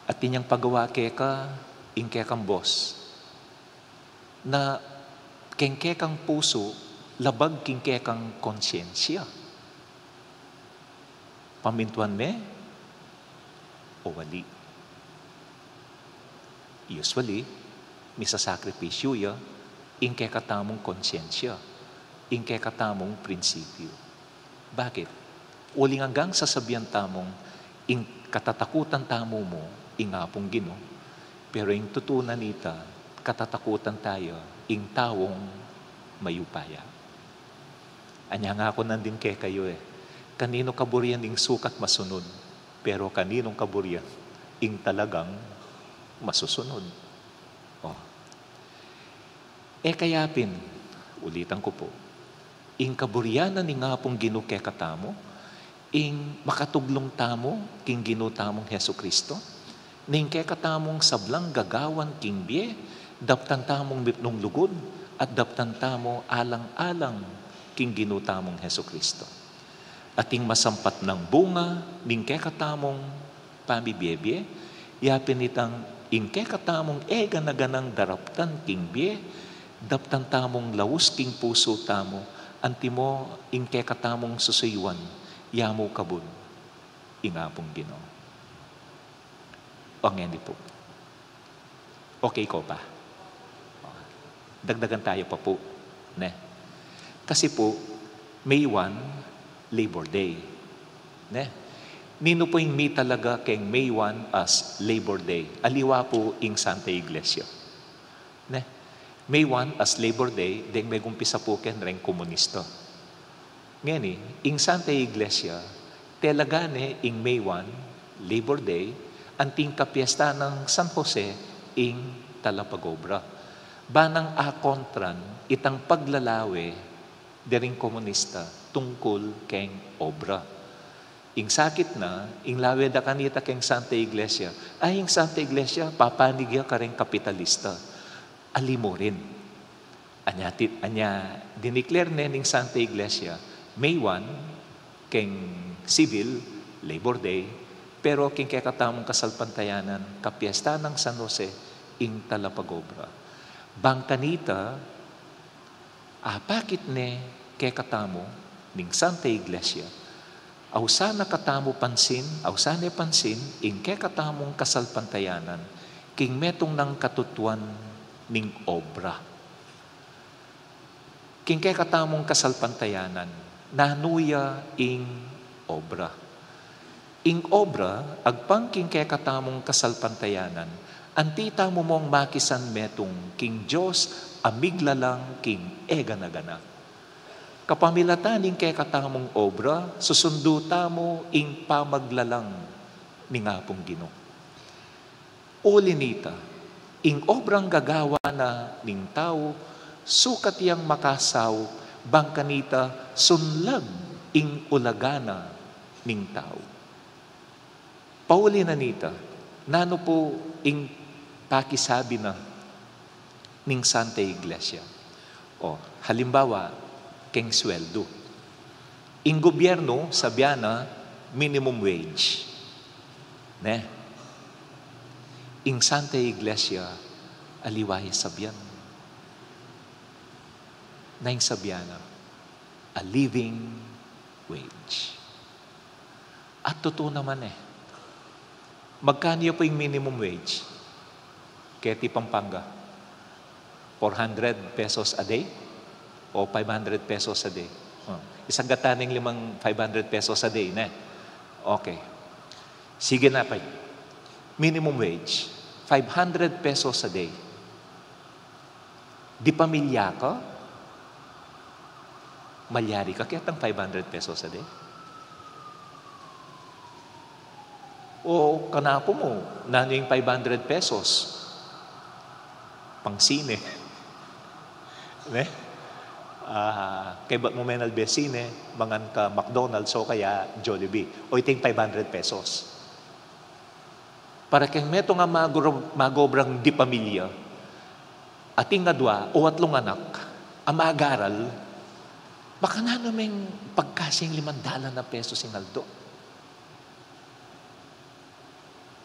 At inyang pagawa keka ing kekang boss, na keng kekang pusu, labag king kekang konsyensya. Pamintuan me o ali? Usually, misasakripisyu ya ing kekatamung konsyensya, ing kekatamung prinsipyu. Bakit? Uling anggang sasabian tamung ing katatakutan tamu mu ing Apung Ginu, pero ing tutunan ita, katatakutan taya ing taung mayupaya. Anya nga ku nandin kekayu e, kaninu kaburian ing sukat masunod, pero kaninung kaburian ing talagang masusunod? O. E kaya pin, ulitan ku pu, ing kaburian na ning Apung Ginu kekatamu, ing makatuglung tamu king Ginu tamung Jesucristo, ning kekatamung sablang gagawan king bie, daptan tamung mipnung lugud, at daptan tamu alang-alang king Ginu tamung Jesucristo. At ing masampat nang bunga ning kekatamung pamibie-bie, yapin itang ing kekatamung e gana-ganang daraptan king bie, daptan tamung laus king pusu tamu, antimo ing kekatamung susuyuan, ya mu kabud ing Apung Ginu. O ngeni pu. Okay ko pa? Dagdagan taya pa pu, ne? Kasi pu, May one, Labor Day. Ne? Ninu pu ing mitalaga keng May one as Labor Day? Aliwa pu ing Santa Iglesia. Ne? May one as Labor Day, deng megumpisa pu ken reng komunista. Ngeni, ing Santa Iglesia, Talaga ne ing May one, Labor Day, anting kapiesta nang San Jose ing talapagobra. Ba nang akontran itang paglalawe dering komunista tungkul keng obra. Ing sakit na, ing lawe da kanita keng Santa Iglesia, ay, ing Santa Iglesia, papanig ya kareng kapitalista. Ali mu rin. Anya, ti-, anya, diniklar ne ning Santa Iglesia, May one, keng civil, Labor Day, pero keng kekatamung kasalpantayanan, kapiesta nang San Jose, ing talapagobra. Bang kanita, apakit ne kekatamu ning Santa Iglesia, ausan na katamu pansin, ausan ne pansin, ing kekatamung kasalpantayanan, king metung nang katutuan ning obra. King kekatamung kasalpantayanan, nanu ya ing obra? Ing obra, agpang king kekatamung kasalpantayanan, anti tamu mong makisan metung king Dios a miglalang king e gana-gana. Kapamilatan ning kekatamung obra, susundu tamu ing pamaglalang ning Apung Ginu. Uli nita, ing obrang gagawa na ning tau, sukat yang makasaup, bang kanita sunlag ing ulaga na ning tau. Pauli na nita, nanu pu ing pakisabi na ning Santa Iglesia? O, halimbawa, keng sweldu. Ing gobyernu, sabian na minimum wage. Ne? Ing Santa Iglesia, aliwa ya sabian. Na ing sabian na, a living wage. At tutu naman e. Magkanu ya pu ing minimum wage? Keti Pampanga, four hundred pesos a day o five hundred pesos a day? O, isang gatan ning limang five hundred pesos a day, ne? Okay. Sige na pa. Minimum wage, five hundred pesos a day. Dipamilya ka, malyari ka ketang five hundred pesos a day? O kanaku mu, nanu ing five hundred pesos? Pang sine. Ne? Ah, kaybat mu menalbe sine, mangan ka McDonald's o kaya Jollibee. O iting five hundred pesos. Para keng metung a magura-, magobrang dipamilya, ating adua o atlung anak a mag-aral, makananu meng pagkasing limang dalan a pesos ing aldo?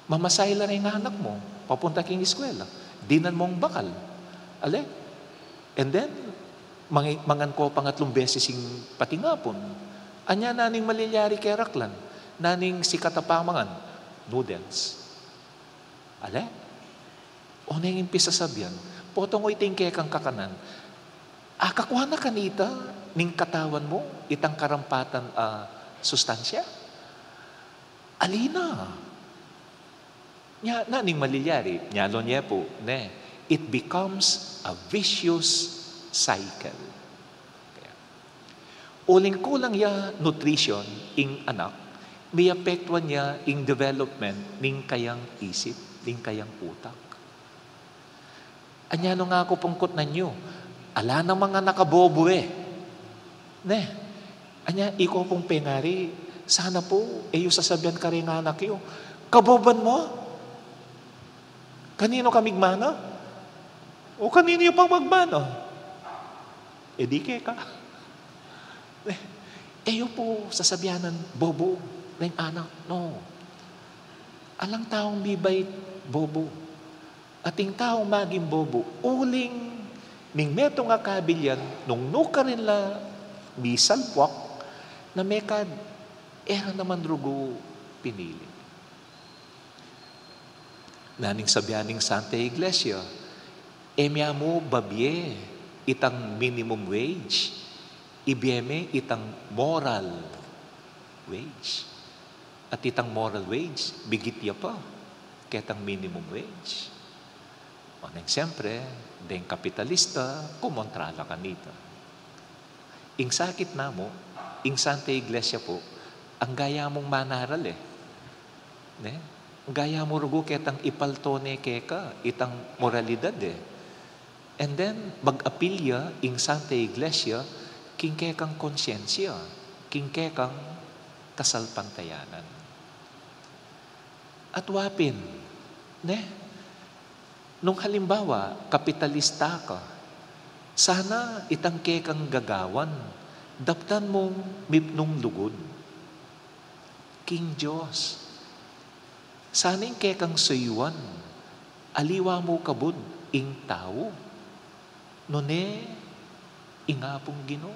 Mamasahe la ring anak mu papunta king eskwela, dinan mung bakal. Ale? And then, mangi-, mangan ko pangatlung beses ing patingapun. Anya, nanu ing malilyari keraklan? Nanu ing sikat a pamangan? Noodles. Ale? O neng ing pisasabian, potong o iting kekang kakanan, akakua na kanita ning katawan mu itang karampatan a sustansya? Ali na. Nya, nanu ing malilyari? Nyalon ye pu, ne? It becomes a vicious cycle. Kaya, uling kulang ya nutrition ing anak, miapektuan ya ing development ning kayang isip, ning kayang utak. Anya, nung aku pung kutnan yu, ala namang anak a bobo e. Ne? Anya, iku pung pengari, sana pu e yu sasabian kareng anak yu, "Kaboban mu? Kaninu ka migmana? O kaninu yu pang magmana? E di keka." E yu pu sasabianan bobo reng anak, no. Alang taung mibait bobo. Ating taung maging bobo uling ning metung a kabilyan, nung nukarin la misalpuak, na mekad e ra naman rugu pinili. Nanu ing sabian ning Santa Iglesia? E mya mu babie itang minimum wage, ibie me itang moral wage. At itang moral wage, bigit ya pa ketang minimum wage. O neng siyempre, deng kapitalista, kumontra la kanita. Ing sakit na mu, ing Santa Iglesia pu, Ang gaya mung manaral e. Ne? Ang gaya mu rugu ketang ipalto ne keka itang moralidad e. And then, mag-apil ya ing Santa Iglesia king kekang konsyensya, king kekang kasalpantayanan. At wa pin, ne? Nung halimbawa, kapitalista ka, sana itang kekang gagawan, daptan mung mipnung lugud king Dios. Sana ing kekang suyuan, aliwa mu kabud ing tau, nune ing Apung Ginu.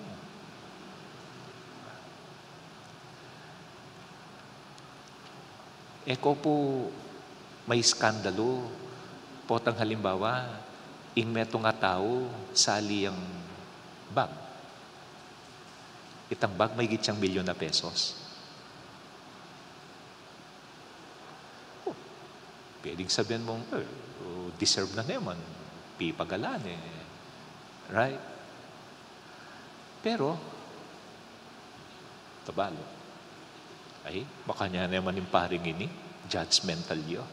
E ko pu maiskandalu, potang halimbawa, ing metung a tau sali yang bag. Itang bag maigit yang milyon a pesos. Oh, pwedeng sabihan mung, "Eh, oh, deserve na naman. Pipagalan e." Right? Pero, tabalu. Ay, makanyan naman ing paring ini, judgmental ya.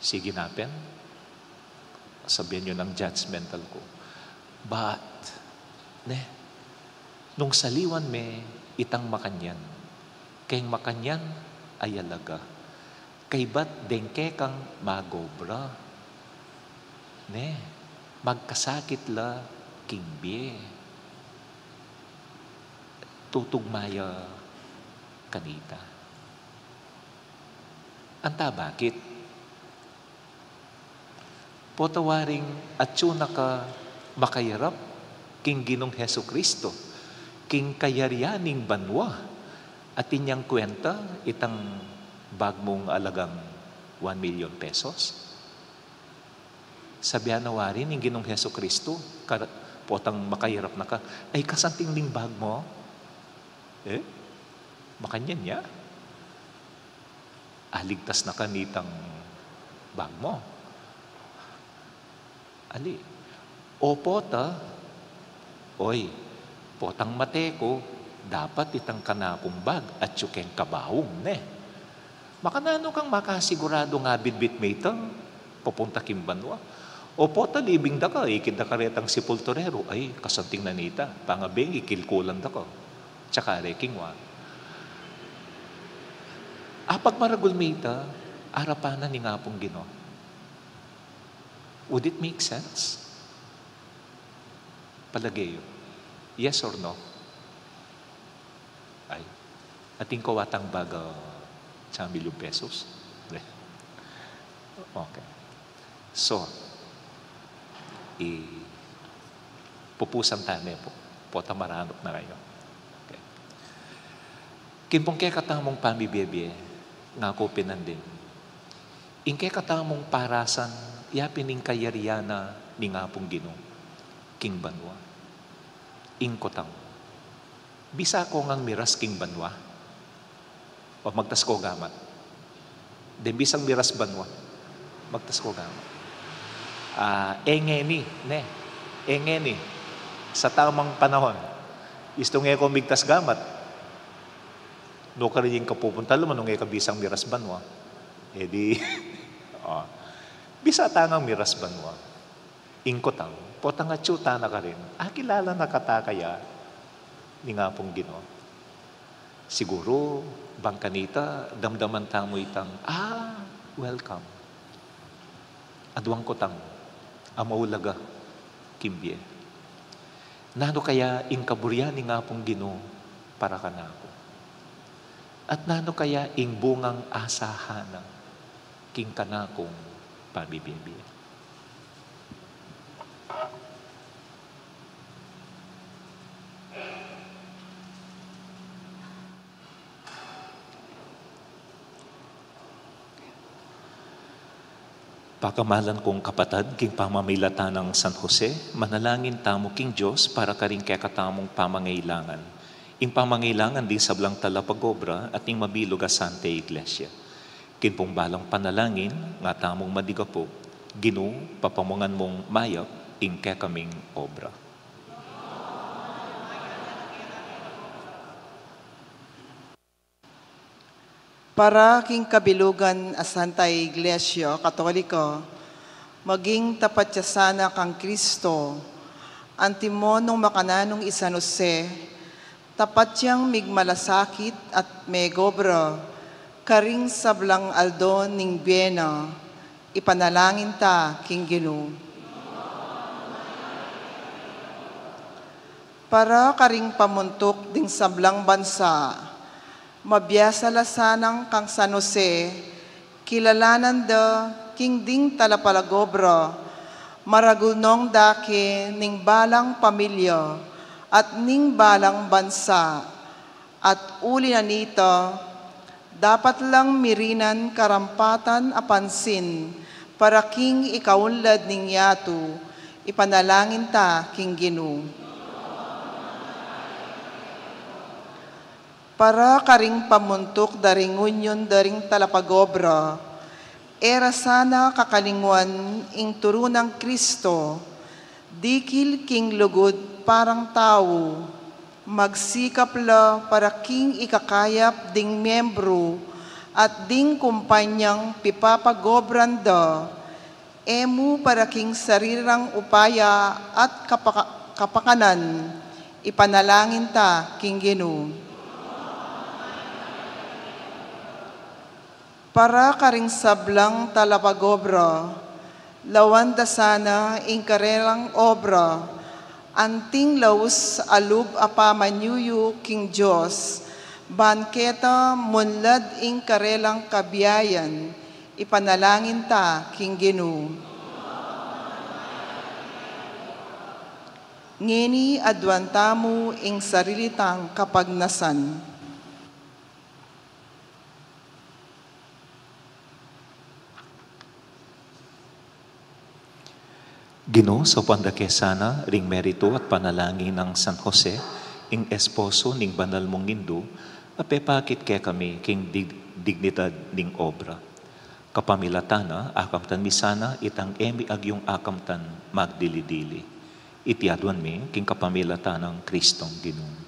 Sige na pin, sabihan yu nang judgmental ku. But, ne, nung saliwan me itang makanyan, keng makanyan a alaga, kaybat deng kekang mag-obra, ne, magkasakit la king bie. Tutugma ya kanita. Anta bakit? Pota waring atyu na ka makayarap king Ginung Jesucristo, king kayarian ning banua, atin yang kwenta itang bag mung alagang one million pesos? Sabian na wari ning Ginung Jesucristo, kar-, potang makayarap na ka, "Ay, kasanting ning bag mu?" Eh? Makanyan ya? Aligtas na ka nitang bag mu? Ali. O pota, "Oy, potang mate ku, dapat itang kanakung bag atyu keng kabaung, ne?" Makananu kang makasiguradu nga bitbit me ita papunta king banua? O pota, libing da ka, ikit da ka retang sepulturero, "Ay, kasanting na nita, pangabeng ikilkulan da ka." Tsaka re king wa. Apagmaragul me ita arapan na ning Apung Ginu. Would it make sense? Palage yu. Yes or no? Ay. Atin ko watang bag a sangmilyon pesos. Okay. So, i-, pupusan tane pu. Pota maranup na kayu. Okay. King pung kekatamung pamibie-bie, ngaku pin nandin, ing kekatamung parasan, yapin ing kayarian na ning Apung Ginu king banua. Ing kutang, bisa ko ngang miras king banua? O magtas ko gamat? Deng bisang miras banua, magtas ko gamat? Ah, e ngeni, ne? E ngeni, sa tamang panahon, istung e ko migtas gamat, nukarin ing kapupuntalan mu nung e ka bisang miras banua? E di, o, bisa ta ngang miras banua. Ing kutang, potang atyu ta na karin, akilala na kata kaya ning Apung Ginu? Siguru, bang kanita, damdaman tamu itang, "Ah, welcome. Aduang kutang a maulaga king bie." Nanu kaya ing kaburian ning Apung Ginu para kanaku? At nanu kaya ing bungang asahan na king kanakung pamibie-bie? Pakamalan kung kapatad, king pamamilatan nang San Jose, manalangin tamu king Dios para karing kekatamung pamangailangan. Ing pamangailangan ding sablang talapag-obra at ning mabilug a Santa Iglesia. King pung balang panalangin, nga tamung madigapu, Ginu, papamungan mung mayap ing kekaming obra. Para king kabilugan a Santa Iglesia Katoliko, maging tapat ya sana kang Kristo. Antimo nung makananung i San Jose, tapat yang migmalasakit at megobra karing sablang aldo ning bie na, ipanalangin ta king Ginu. Para karing pamuntuk ding sablang bansa, mabiasa la sanang kang San Jose, kilalanan da king ding talapalagobra, maragul nong dake ning balang pamilya at ning balang bansa, at uli na nita, dapat lang mirinan karampatan a pansin para king ikaunlad ning yatu, ipanalangin ta king Ginu. Para karing pamuntuk da ring unyun da ring talapagobra, e ra sana kakalingwan ing turu nang Kristo, dikil king lugud parang tau, magsikap la para king ikakayap ding miyembru at ding kumpanyang pipapagobran da, e mu para king sarili rang upaya at kapaka-, kapakanan, ipanalangin ta king Ginu. Para karing sablang talapagobra, lawan da sana ing karelang obra, anting laus a lub a pamanyuyu king Dios, ban keta munlad ing karelang kabiayan, ipanalangin ta king Ginu. Ngeni aduan tamu ing sarili tang kapagnasan. Ginu, saupan da ke sana ring meritu at panalangin nang San Jose, ing esposo ning banal mung Indu, a pepakit kekami king dig-, dignidad ning obra. Kapamilatan na, akamtan mi sana itang e mi agyung akamtan magdili-dili. Iti aduan mi king kapamilatan nang Kristong Ginu.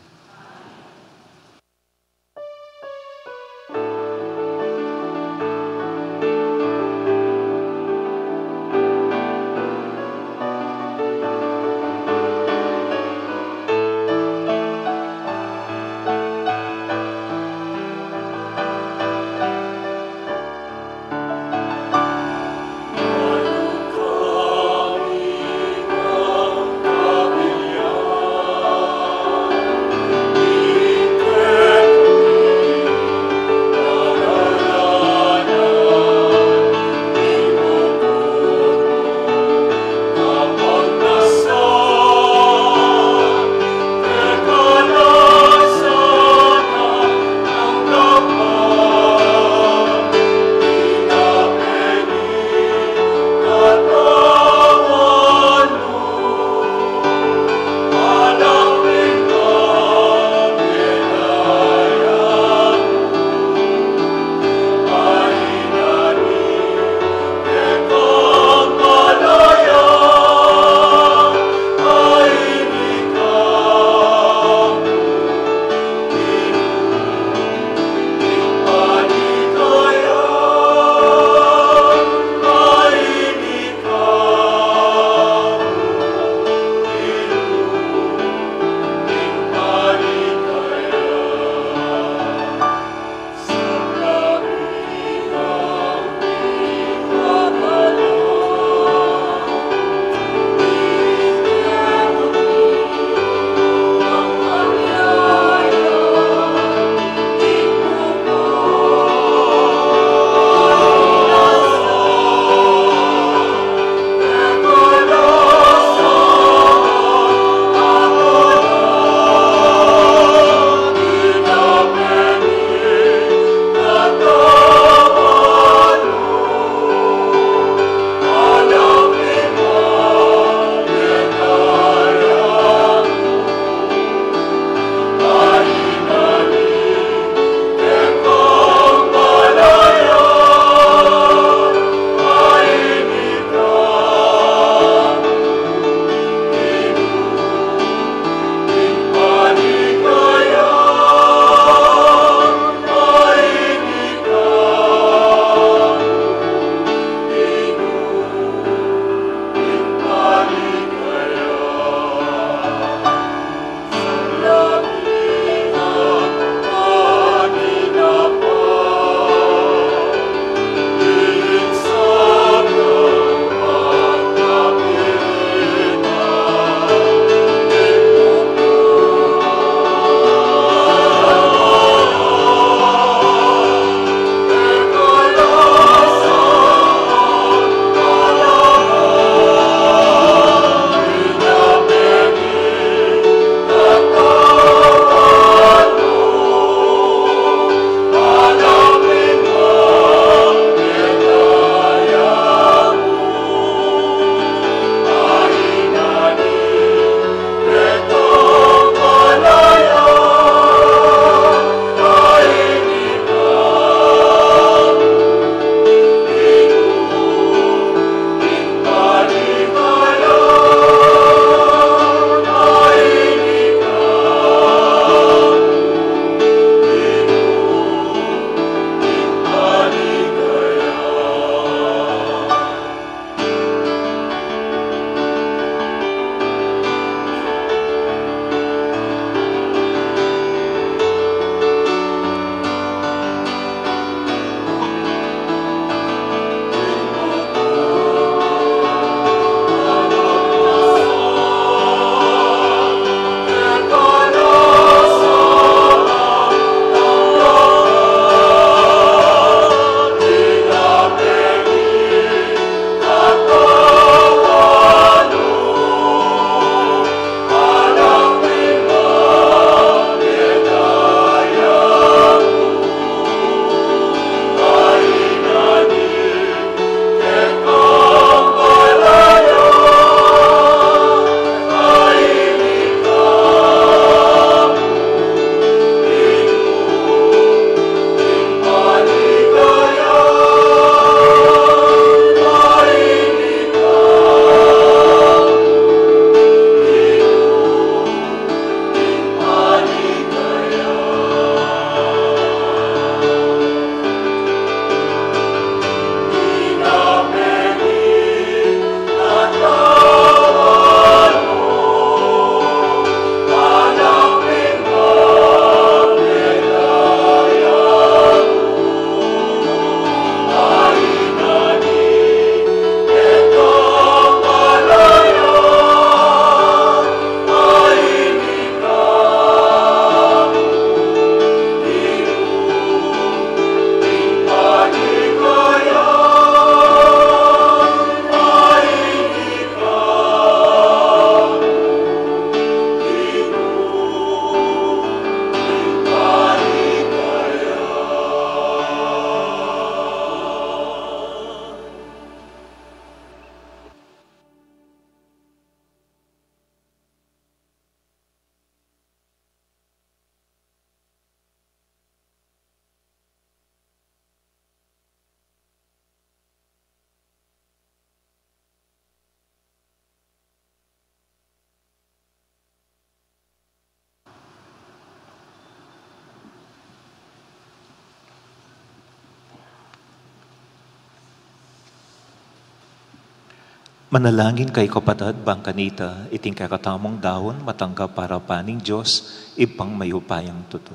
Manalangin kayu, kapatad, bang kanita iting kekatamung daun matanggap para pa ning Dios, Ibpang mayupayang tutu.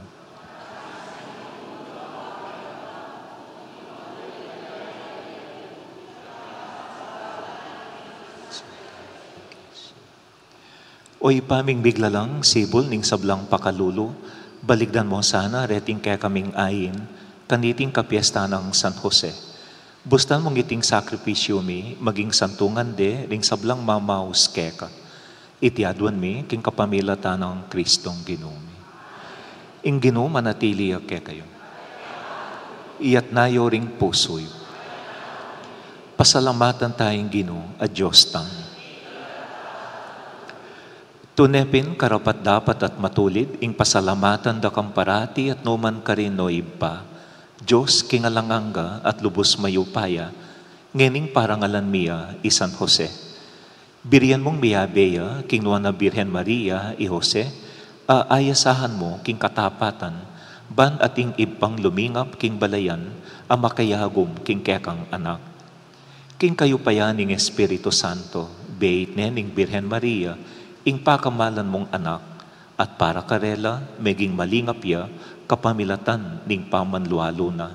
O Ibpa ming miglalang, sibul ning sablang pakalulu, baligdan mu sana reting kekaming ain kaniting kapiestan nang San Jose. Bustan mung iting sakripisyu mi maging santungan de ring sablang mamaus keka. Iti aduan mi king kapamilatan nang Kristong Ginu mi. Ing Ginu manatili ya kekayu. Iyatas yu ring pusu yu. Pasalamatan taya ing Ginu a Dios tamu. Tune pin karapat-dapat at matulid ing pasalamatan da kang parati at nukarin man, o Ibpa, Dios king alang angga at lubus mayupaya, ngening parangalan mi ya i San Jose. Birian mung miyabe ya king nuan a Birhen Maria i Jose, a ayasahan mu king katapatan, ban ating ibpang lumingap king balayan a makayagum king kekang anak. King kayupayan ning Espiritu Santo, beit ne ning Birhen Maria ing pakamalan mung anak, at para karela meging malingap ya kapamilatan ning pamanlualu na.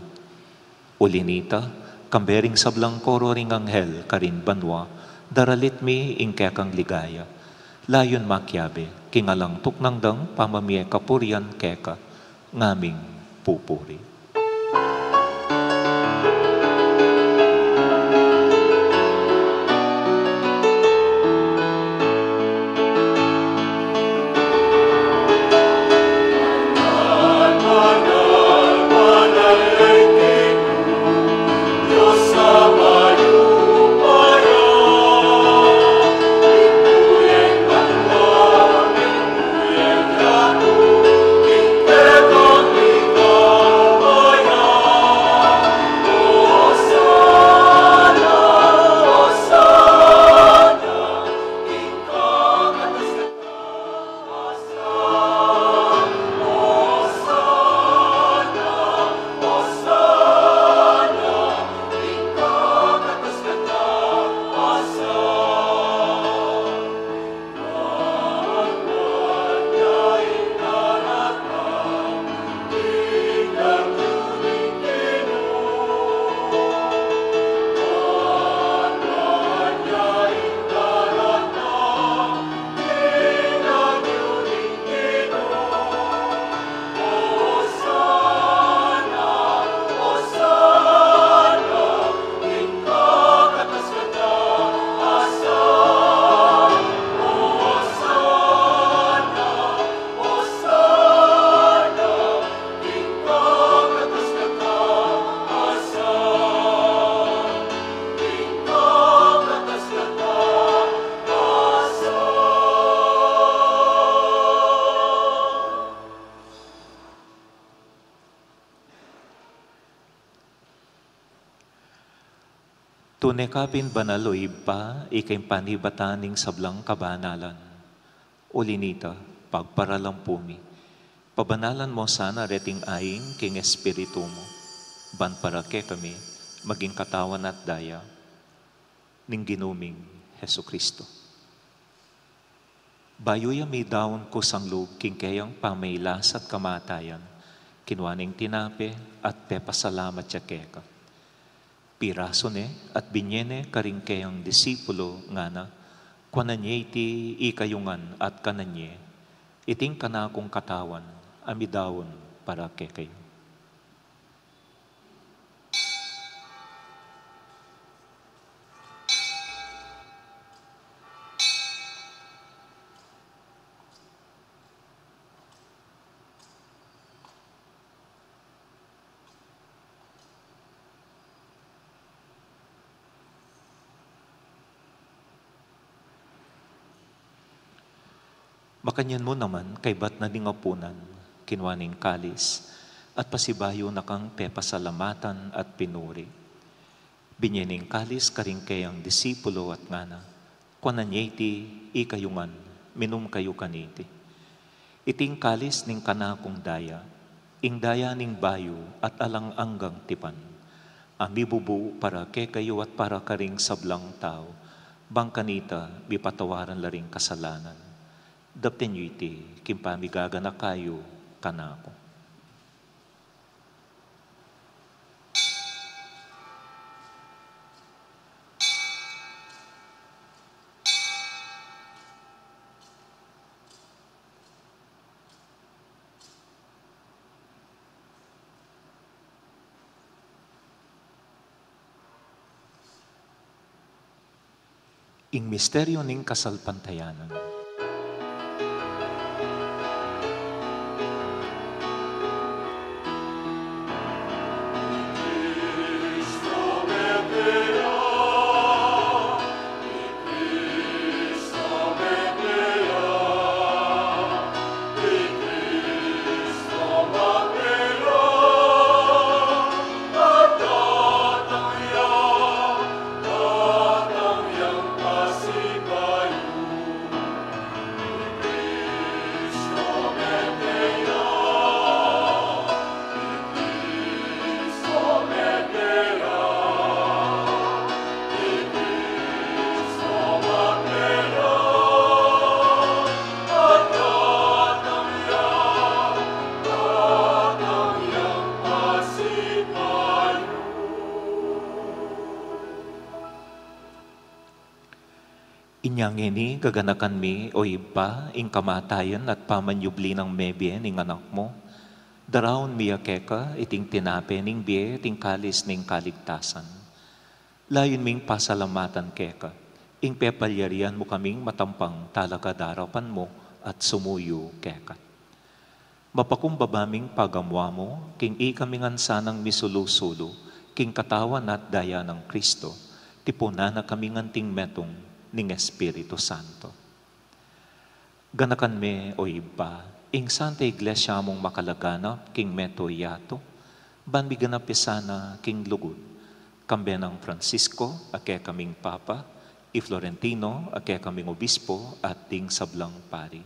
Uli nita, kambe ring sablang koro ring anghel karin banua, daralit mi ing kekang ligaya. Layun makiabe king alang tuknang dang pamamie kapurian keka, ngaming pupuri. Tune ka pin banal, o Ibpa, ika ing panibatan ning sablang kabanalan. Uli nita, pagparalampu mi, pabanalan mu sana reting ain king Espiritu mu, ban para kekami maging katawan at daya ning Ginu ming Jesucristo. Bayu ya midaun kusang lub king keyang pamailas at kamatayan, kinua neng tinape at pepasalamat ya keka. Pirasu ne at binye ne karing keyang disipulo, ngana, kuanan ye iti ikayu ngan at kanan ye, iti ing kanakung katawan a midaun para kekayu. Makanyan mu naman, kaybat na ning apunan, kinua ne ing kalis, at pasibayu na kang pepasalamatan at pinuri. Binye ne ing kalis karing keyang disipulo at ngana, kuanan ye iti ikayu ngan, minum kayu kaniti. Iti ing kalis ning kanakung daya, ing daya ning bayu at alang anggang tipan, a mibubu para kekayu at para karing sablang tau, Bang kanita mipatawaran la ring kasalanan. Daptan yu iti king pamigaganaka yu kanaku. Ing misteryu ning kasalpantayanan. Inya ngeni, gaganakan mi, o Ibpa, ing kamatayan at pamanyubli nang mebie ning Anak mu. Daraun mi ya keka iting tinape ning bie, iting kalis ning kaligtasan. Layun ming pasalamatan keka ing pepalyarian mu kaming matampang talakad arapan mu at sumuyu keka. Mapakumbaba ming pagamu-amu king ikami ngan sanang misulu-sulu king katawan at daya nang Kristo, tipunan na kami ngan ting metung ning Espiritu Santo. Ganakan me, o Ibpa, ing Santa Iglesia mung makalaganap king meto yatu, ban miganap ya sana king lugud, kambe nang Francisco a kekaming Papa, i Florentino a kekaming Obispo, at ding sablang pari.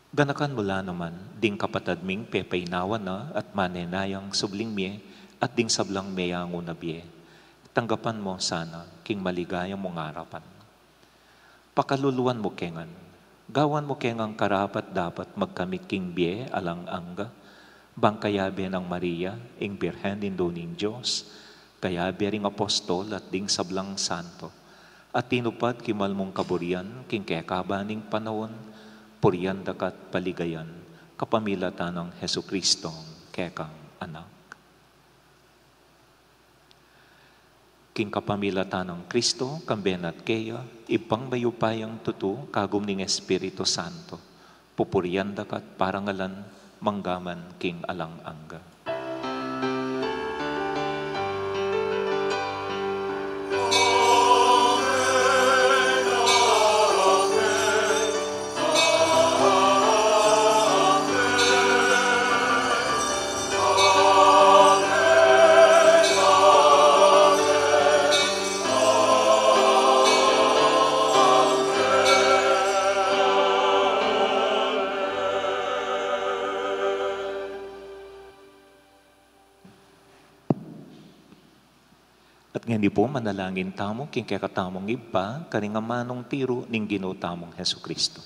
Ganakan mu la naman ding kapatad ming pepainawa na at manenayang subling mie at ding sablang meyangu na bie. Tanggapan mu sana king maligaya mung arapan. Pakaluluan mu ke ngan, gawan mu ke ngan karapat-dapat magkamit king bie alang angga, bang kayabe nang Maria, ing Birhen Indu ning Dios, kayabe ring apostol at ding sablang santo, a tinupad king mal mung kaburian king kekaba ning panaun, purian da ka at paligayan kapamilatan nang Jesucristo kekang Anak. King kapamilatan nang Kristo, kambe na at keya, Ibpang mayupayang tutu, kagum ning Espiritu Santo, pupurian da ka at parangalan manggaman king alang angga. At ngeni pu, manalangin tamu king kekatamung Ibpa, karing amanung tiru ning Ginu tamung Jesucristo.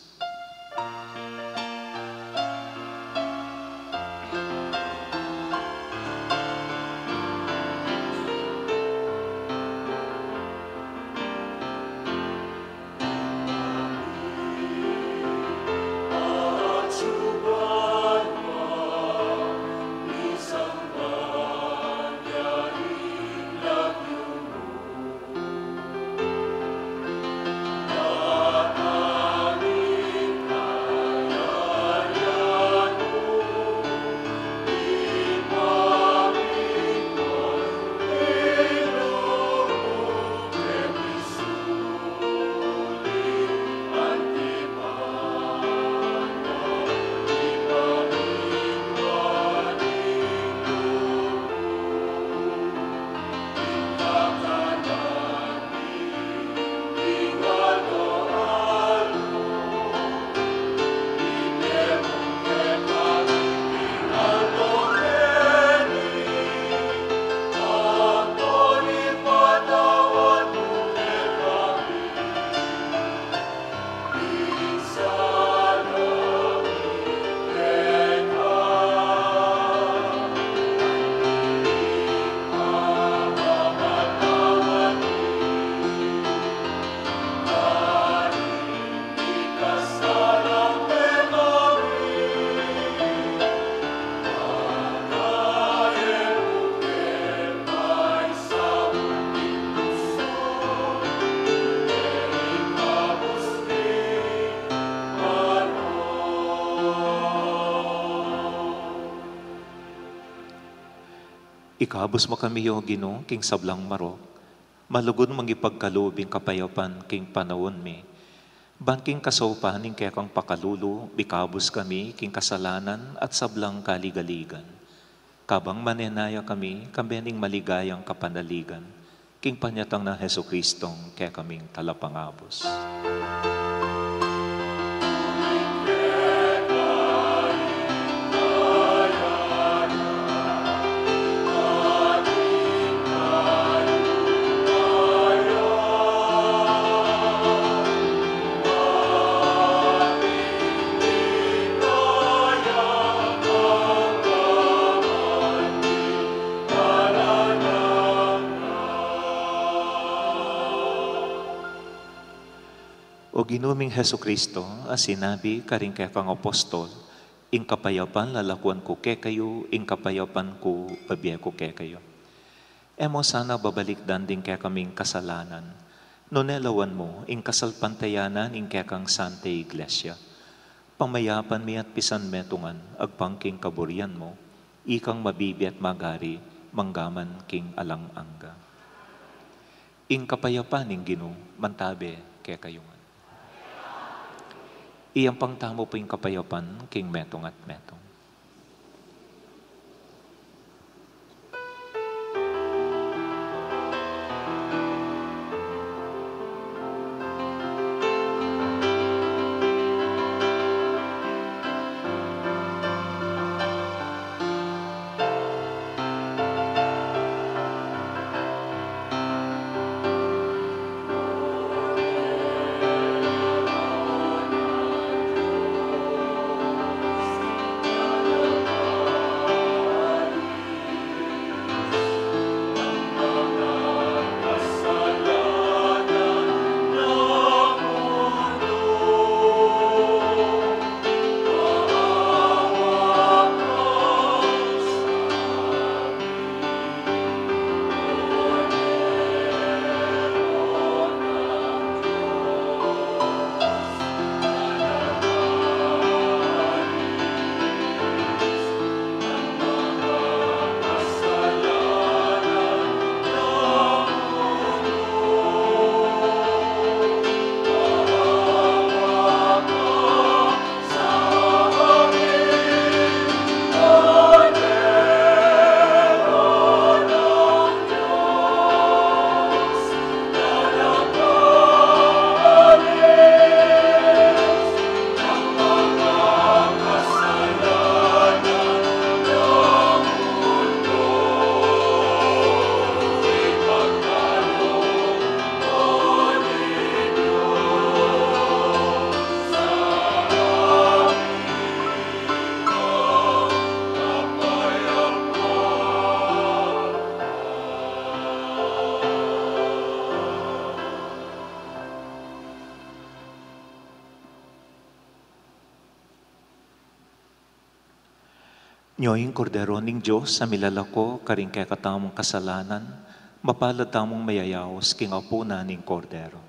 Ikabus mu kami, O Ginu, king sablang marok, malugud mung ipagkalub ing kapayapan king panaun mi. Ban king kasaupan ning kekang pakalulu, ikabus kami king kasalanan at sablang kaligaligan. Kabang manenaya kami, kambe ning maligayang kapanaligan, king panyatang nang Jesucristong kekaming Talapangabus. O Ginu ming Jesucristo, a sinabi karing kekang apostol, "Ing kapayapan lalakuan ku kekayu, ing kapayapan ku babie ku kekayu." E mu sana babalikdan ding kekaming kasalanan, nune lawan mu ing kasalpantayanan ning kekang Santa Iglesia. Pamayapan mi at pisanmetungan, agpang king kaburian mu, ikang mabibie at magari, manggaman king alang angga. Ing kapayapan ning Ginu mantabe kekayu ngan. Iyampang tamu pu ing kapayapan king metung at metung. Nyo ing Kordero ning Dios a milalako karing kekatamung kasalanan, mapalad tamung mayayaus king apunan ning Kordero.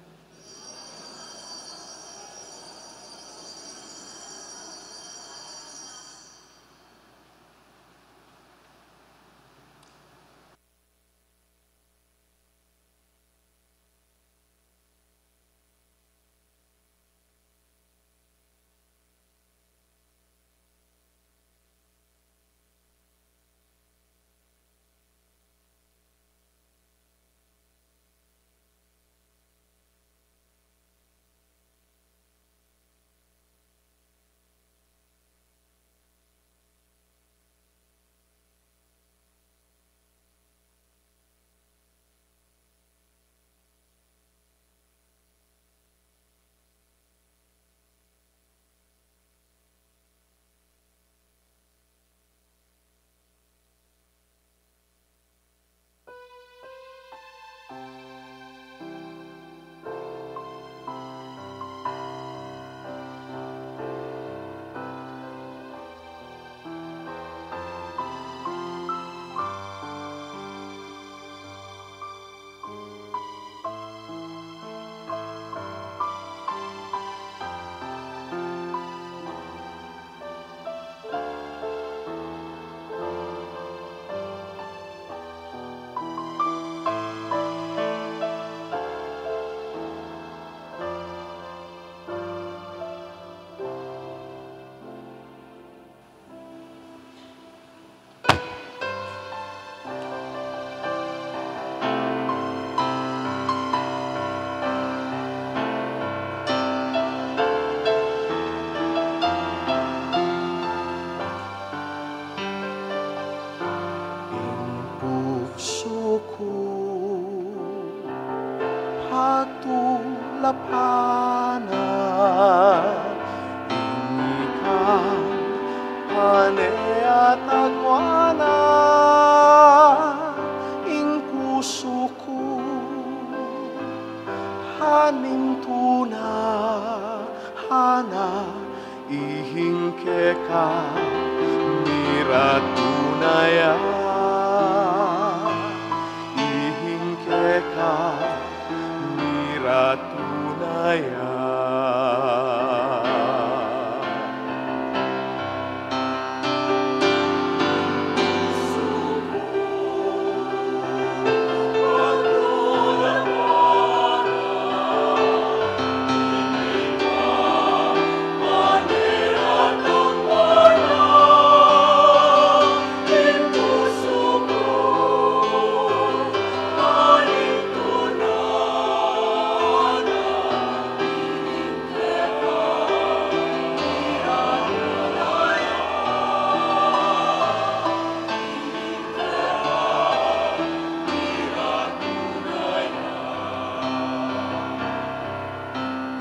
Pana, ing ikang pane at agwana, ing pusu ku, haning tuna, hana, ihing keka, miratu na ya, ihing keka, miratu na ya.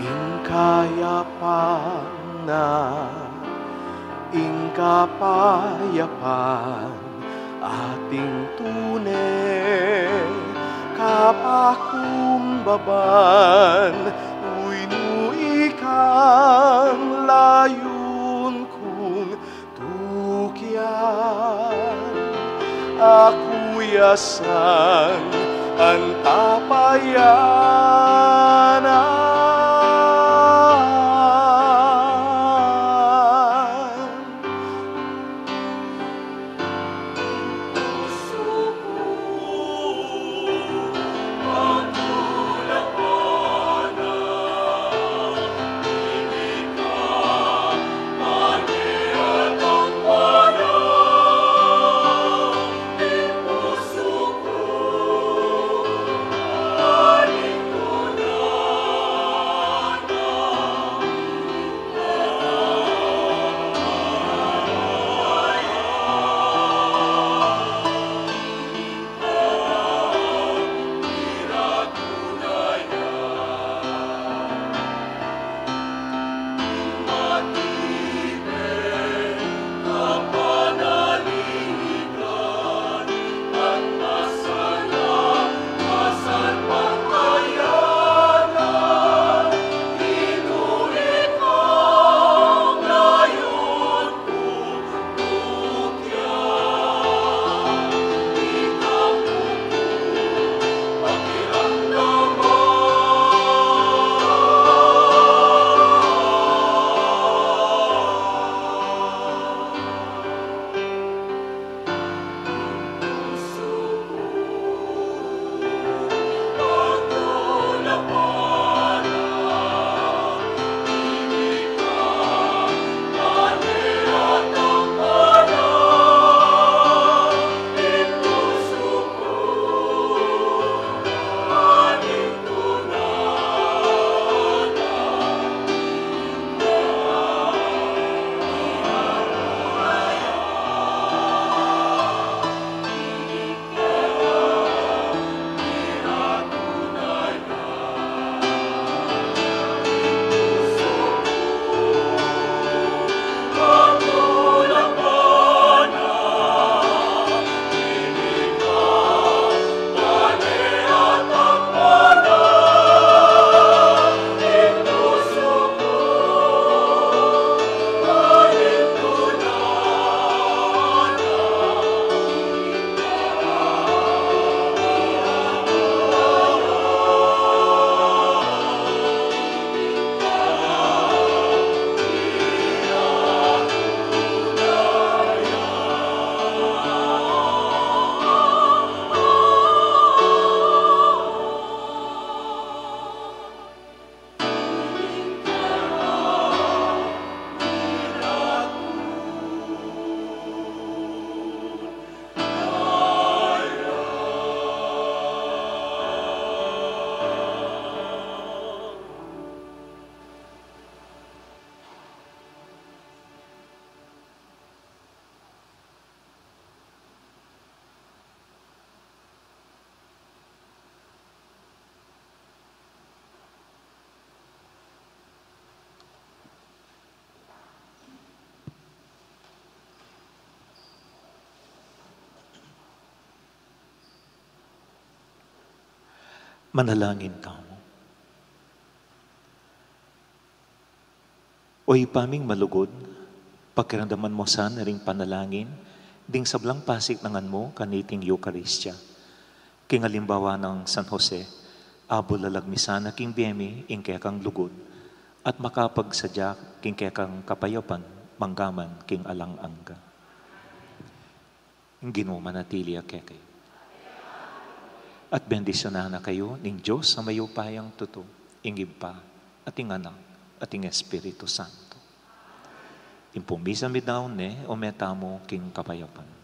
Ing kayapan na, ing kapayapan, ating tune kapakumbaban, uy nu ikang layun kung tukyan, aku ya sang antapayanan. Manalangin tamu. O Ibpa ming malugud, pakiramdaman mu sana ring panalangin ding sablang pasiknangan mu kaniting Eukaristia. King alimbawa nang San Jose, abulalag mi sana king bie mi ing kekang lugud, at makapagsadya king kekang kapayapan manggaman king alang angga. Ing Ginu manatili ya kekayu. At bendisyunan na kayu ning Dios a mayupayang tutu, ing Ibpa, at ing Anak, at ing Espiritu Santo. Ing pung misa mi daun ne, o metamu king kapayapan.